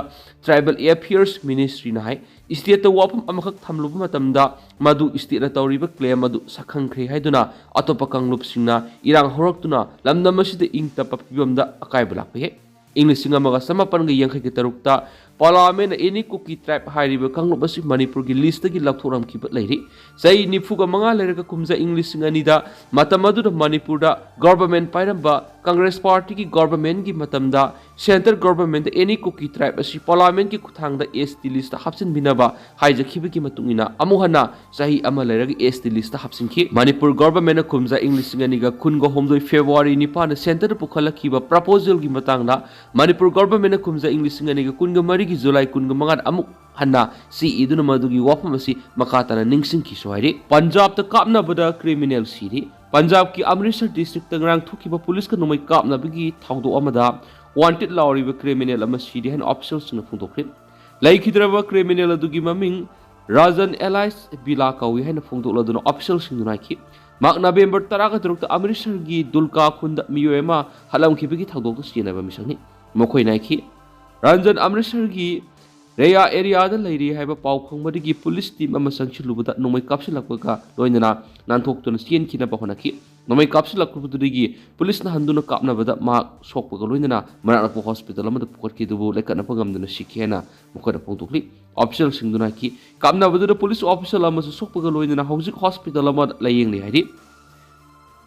ꯇ꯭ꯔꯥꯏꯕꯦꯜ ꯑꯦꯐꯤꯌꯔꯁ ꯃꯤꯅꯤꯁꯇ꯭ꯔꯤꯅ ꯍꯥꯏ, ꯁ꯭ꯇꯦꯠꯇ ꯋꯥꯐꯝ ꯑꯃꯈꯛ ꯊꯝꯂꯨꯕ ꯃꯇꯝꯗ ꯃꯗꯨ ꯁ꯭ꯇꯦꯠꯅ ꯇꯧꯔꯤꯕ ꯀ꯭ꯂꯦꯝ ꯑꯗꯨ ꯁꯛꯈꯪꯈ꯭ꯔꯦ ꯍꯥꯏꯗꯨꯅ ꯑꯇꯣꯞꯄ ꯀꯥꯡꯂꯨꯞꯁꯤꯡꯅ ꯏꯔꯥꯡ ꯍꯧꯔꯛꯇꯨꯅ ꯂꯝꯗꯝ ꯑꯁꯤꯗ ꯏꯪ ꯇꯞꯄ ꯐꯤꯕꯝꯗ ꯑꯀꯥꯏꯕ ꯂꯥꯛꯄ ꯌꯥꯏ꯫ ꯏꯪ ꯂꯤꯁꯤꯡ ꯑꯃꯒ ꯆꯃꯥꯄꯟꯒ ꯌꯥꯡꯈꯩꯒ ꯇꯔꯨꯛꯇ ꯄꯂꯥꯃꯦꯟꯅ ꯑꯦꯅꯤ ꯀꯨꯀꯤ ꯇ꯭ꯔꯥꯏꯕ ꯍꯥꯏꯔꯤꯕ ꯀꯥꯡꯂꯨꯞ ꯑꯁꯤ ꯃꯅꯤꯄꯨꯔꯒꯤ ꯂꯤꯁꯇꯒꯤ ꯂꯧꯊꯣꯛꯂꯝꯈꯤꯕ ꯂꯩꯔꯤ꯫ ꯆꯍꯤ ꯅꯤꯐꯨꯒ ꯃꯉꯥ ꯂꯩꯔꯒ ꯀꯨꯝꯖꯥ ꯏꯪ ꯂꯤꯁꯤꯡ ꯑꯅꯤꯗ, ꯃꯇꯝ ꯑꯗꯨꯗ ꯃꯅꯤꯄꯨꯔꯗ ꯒꯣꯔꯕꯃꯦꯟ ꯄꯥꯏꯔꯝꯕ ꯀꯪꯒ꯭ꯔꯦꯁ ꯄꯥꯔꯇꯤꯒꯤ ꯒꯣꯔꯕꯃꯦꯟꯒꯤ ꯃꯇꯝꯗ ꯁꯦꯟꯇ꯭ꯔꯦꯜ ꯒꯣꯔꯕꯃꯦꯟꯗ ꯑꯦꯅꯤ ꯀꯨꯀꯤ ꯇ꯭ꯔꯥꯏꯕ ꯑꯁꯤ ꯄꯥꯔꯂꯥꯃꯦꯟꯒꯤ ꯈꯨꯠꯊꯥꯡꯗ ꯑꯦꯁ ꯇꯤ ꯂꯤꯁꯇ ꯍꯥꯞꯆꯤꯟꯕꯤꯅꯕ ꯍꯥꯏꯖꯈꯤꯕꯒꯤ ꯃꯇꯨꯡ ꯏꯟꯅ ꯑꯃꯨꯛ ꯍꯟꯅ ꯆꯍꯤ ꯑꯃ ꯂꯩꯔꯒ ꯑꯦꯁ ꯇꯤ ꯂꯤꯁꯇ ꯍꯥꯞꯆꯤꯟꯈꯤ꯫ ꯃꯅꯤꯄꯨꯔ ꯒꯣꯔꯕꯃꯦꯟꯅ ꯀꯨꯝꯖꯥ ꯏꯪ ꯂꯤꯁꯤꯡ ꯑꯅꯤꯒ ꯀꯨꯟꯒ ꯍꯨꯝꯗꯣꯏ ꯐꯦꯕ꯭ꯔꯨꯋꯥꯔꯤ ꯅꯤꯄꯥꯟꯗ ꯁꯦꯟꯇꯔꯗ ꯄꯨꯈꯠꯂꯛꯈꯤꯕ ꯄ꯭ꯔꯄꯣꯖꯦꯜꯒꯤ ꯃꯇꯥꯡꯗ ꯃꯅꯤꯄꯨꯔ ꯒꯣꯔꯕꯃꯦꯟꯅ ꯀꯨꯝꯖꯥ ꯏꯪ ꯂꯤꯁꯤꯡ ꯑꯅꯤꯒ ꯀꯨꯟꯒ ꯃꯔꯤꯒꯤ ꯖꯨꯂꯥꯏ ꯀꯨꯟꯒ ꯃꯉꯥꯗ ꯑꯃꯨꯛ ꯍꯟꯅ ꯆꯦ ꯏꯗꯨꯅ ꯃꯗꯨꯒꯤ ꯋꯥꯐꯝ ꯑꯁꯤ ꯃꯈꯥ ꯇꯥꯅ ꯅꯤꯡꯁꯤꯡꯈꯤꯁꯨ ꯍꯥꯏꯔꯤ꯫ ꯄꯟꯖꯥꯕꯇ ꯀꯥꯞꯅꯕꯗ ꯀ꯭ꯔꯤꯃꯤꯅꯦꯜ ꯁꯤꯔꯤ꯫ ꯄꯟꯖꯥꯕꯀꯤ ꯑꯃ꯭ꯔꯤꯠꯁꯔ ꯗꯤꯁꯇ꯭ꯔꯤꯛꯇ ꯉꯔꯥꯡ ꯊꯣꯛꯈꯤꯕ ꯄꯨꯂꯤꯁꯀ ꯅꯣꯡꯃꯩ ꯀꯥꯞꯅꯕꯒꯤ ꯊꯧꯗꯣꯛ ꯑꯃꯗ ꯋꯥꯟꯇꯦꯗ ꯂꯥꯎꯔꯤꯕ ꯀ꯭ꯔꯤꯃꯤꯅꯦꯜ ꯑꯃ ꯁꯤꯔꯤ ꯍꯥꯏꯅ ꯑꯣꯐꯤꯁꯤꯌꯦꯜꯁꯤꯡꯅ ꯐꯣꯡꯗꯣꯛꯈ꯭ꯔꯦ꯫ ꯂꯩꯈꯤꯗ꯭ꯔꯕ ꯀ꯭ꯔꯤꯃꯤꯅꯦꯜ ꯑꯗꯨꯒꯤ ꯃꯃꯤꯡ ꯔꯥꯖꯟ ꯑꯦꯂꯥꯏꯁ ꯕꯤꯂꯥ ꯀꯧꯏ ꯍꯥꯏꯅ ꯐꯣꯡꯗꯣꯛꯂꯗꯨꯅ ꯑꯣꯐꯤꯁꯤꯌꯦꯜꯁꯤꯡꯗꯨꯅ ꯍꯥꯏꯈꯤ꯫ ꯃꯍꯥꯛꯅ ꯅꯕꯦꯝꯕꯔ ꯇꯔꯥꯒ ꯇꯔꯨꯛꯇ ꯑꯃ꯭ꯔꯤꯠꯁꯔꯒꯤ ꯗꯨꯜꯀꯥ ꯈꯨꯟꯗ ꯃꯤꯑꯣꯏ ꯑꯃ ꯍꯥꯠꯂꯝꯈꯤꯕꯒꯤ ꯊꯧꯗꯣꯛꯇ ꯆꯦꯟꯅꯕ ꯃꯤꯁꯛꯅꯤ꯫ ꯃꯈꯣꯏꯅ ꯍꯥꯏꯈꯤ, ꯔꯟꯖꯟ ꯑꯃ꯭ꯔꯤꯠꯁꯔꯒꯤ ꯔꯦꯌꯥ ꯑꯦꯔꯤꯌꯥꯗ ꯂꯩꯔꯤ ꯍꯥꯏꯕ ꯄꯥꯎ ꯐꯪꯕꯗꯒꯤ ꯄꯨꯂꯤꯁ ꯇꯤꯝ ꯑꯃ ꯆꯪꯁꯤꯜꯂꯨꯕꯗ ꯅꯣꯡꯃꯩ ꯀꯥꯞꯁꯤꯜꯂꯛꯄꯒ ꯂꯣꯏꯅꯅ ꯅꯥꯟꯊꯣꯛꯇꯨꯅ ꯆꯦꯟꯈꯤꯅꯕ ꯍꯣꯠꯅꯈꯤ꯫ ꯅꯣꯡꯃꯩ ꯀꯥꯞꯁꯤꯜꯂꯛꯄꯗꯨꯗꯒꯤ ꯄꯨꯂꯤꯁꯅ ꯍꯟꯗꯨꯅ ꯀꯥꯞꯅꯕꯗ ꯃꯍꯥꯛ ꯁꯣꯛꯄꯒ ꯂꯣꯏꯅꯅ ꯃꯅꯥꯛ ꯅꯛꯄ ꯍꯣꯁꯄꯤꯇꯥꯜ ꯑꯃꯗ ꯄꯨꯈꯠꯈꯤ, ꯑꯗꯨꯕꯨ ꯂꯩꯈꯠꯅꯕ ꯉꯝꯗꯅ ꯁꯤꯈꯤ ꯍꯥꯏꯅ ꯃꯈꯣꯏꯅ ꯐꯣꯡꯗꯣꯛꯂꯤ꯫ ꯑꯣꯐꯤꯁꯤꯌꯦꯜꯁꯤꯡꯗꯨꯅ ꯍꯥꯏꯈꯤ, ꯀꯥꯞꯅꯕꯗꯨꯗ ꯄꯨꯂꯤꯁ ꯑꯣꯐꯤꯁꯤꯌꯦꯜ ꯑꯃꯁꯨ ꯁꯣꯛꯄꯒ ꯂꯣꯏꯅꯅ ꯍꯧꯖꯤꯛ ꯍꯣꯁꯄꯤꯇꯥꯜ ꯑꯃꯗ ꯂꯥꯌꯦꯡꯂꯤ ꯍꯥꯏꯔꯤ꯫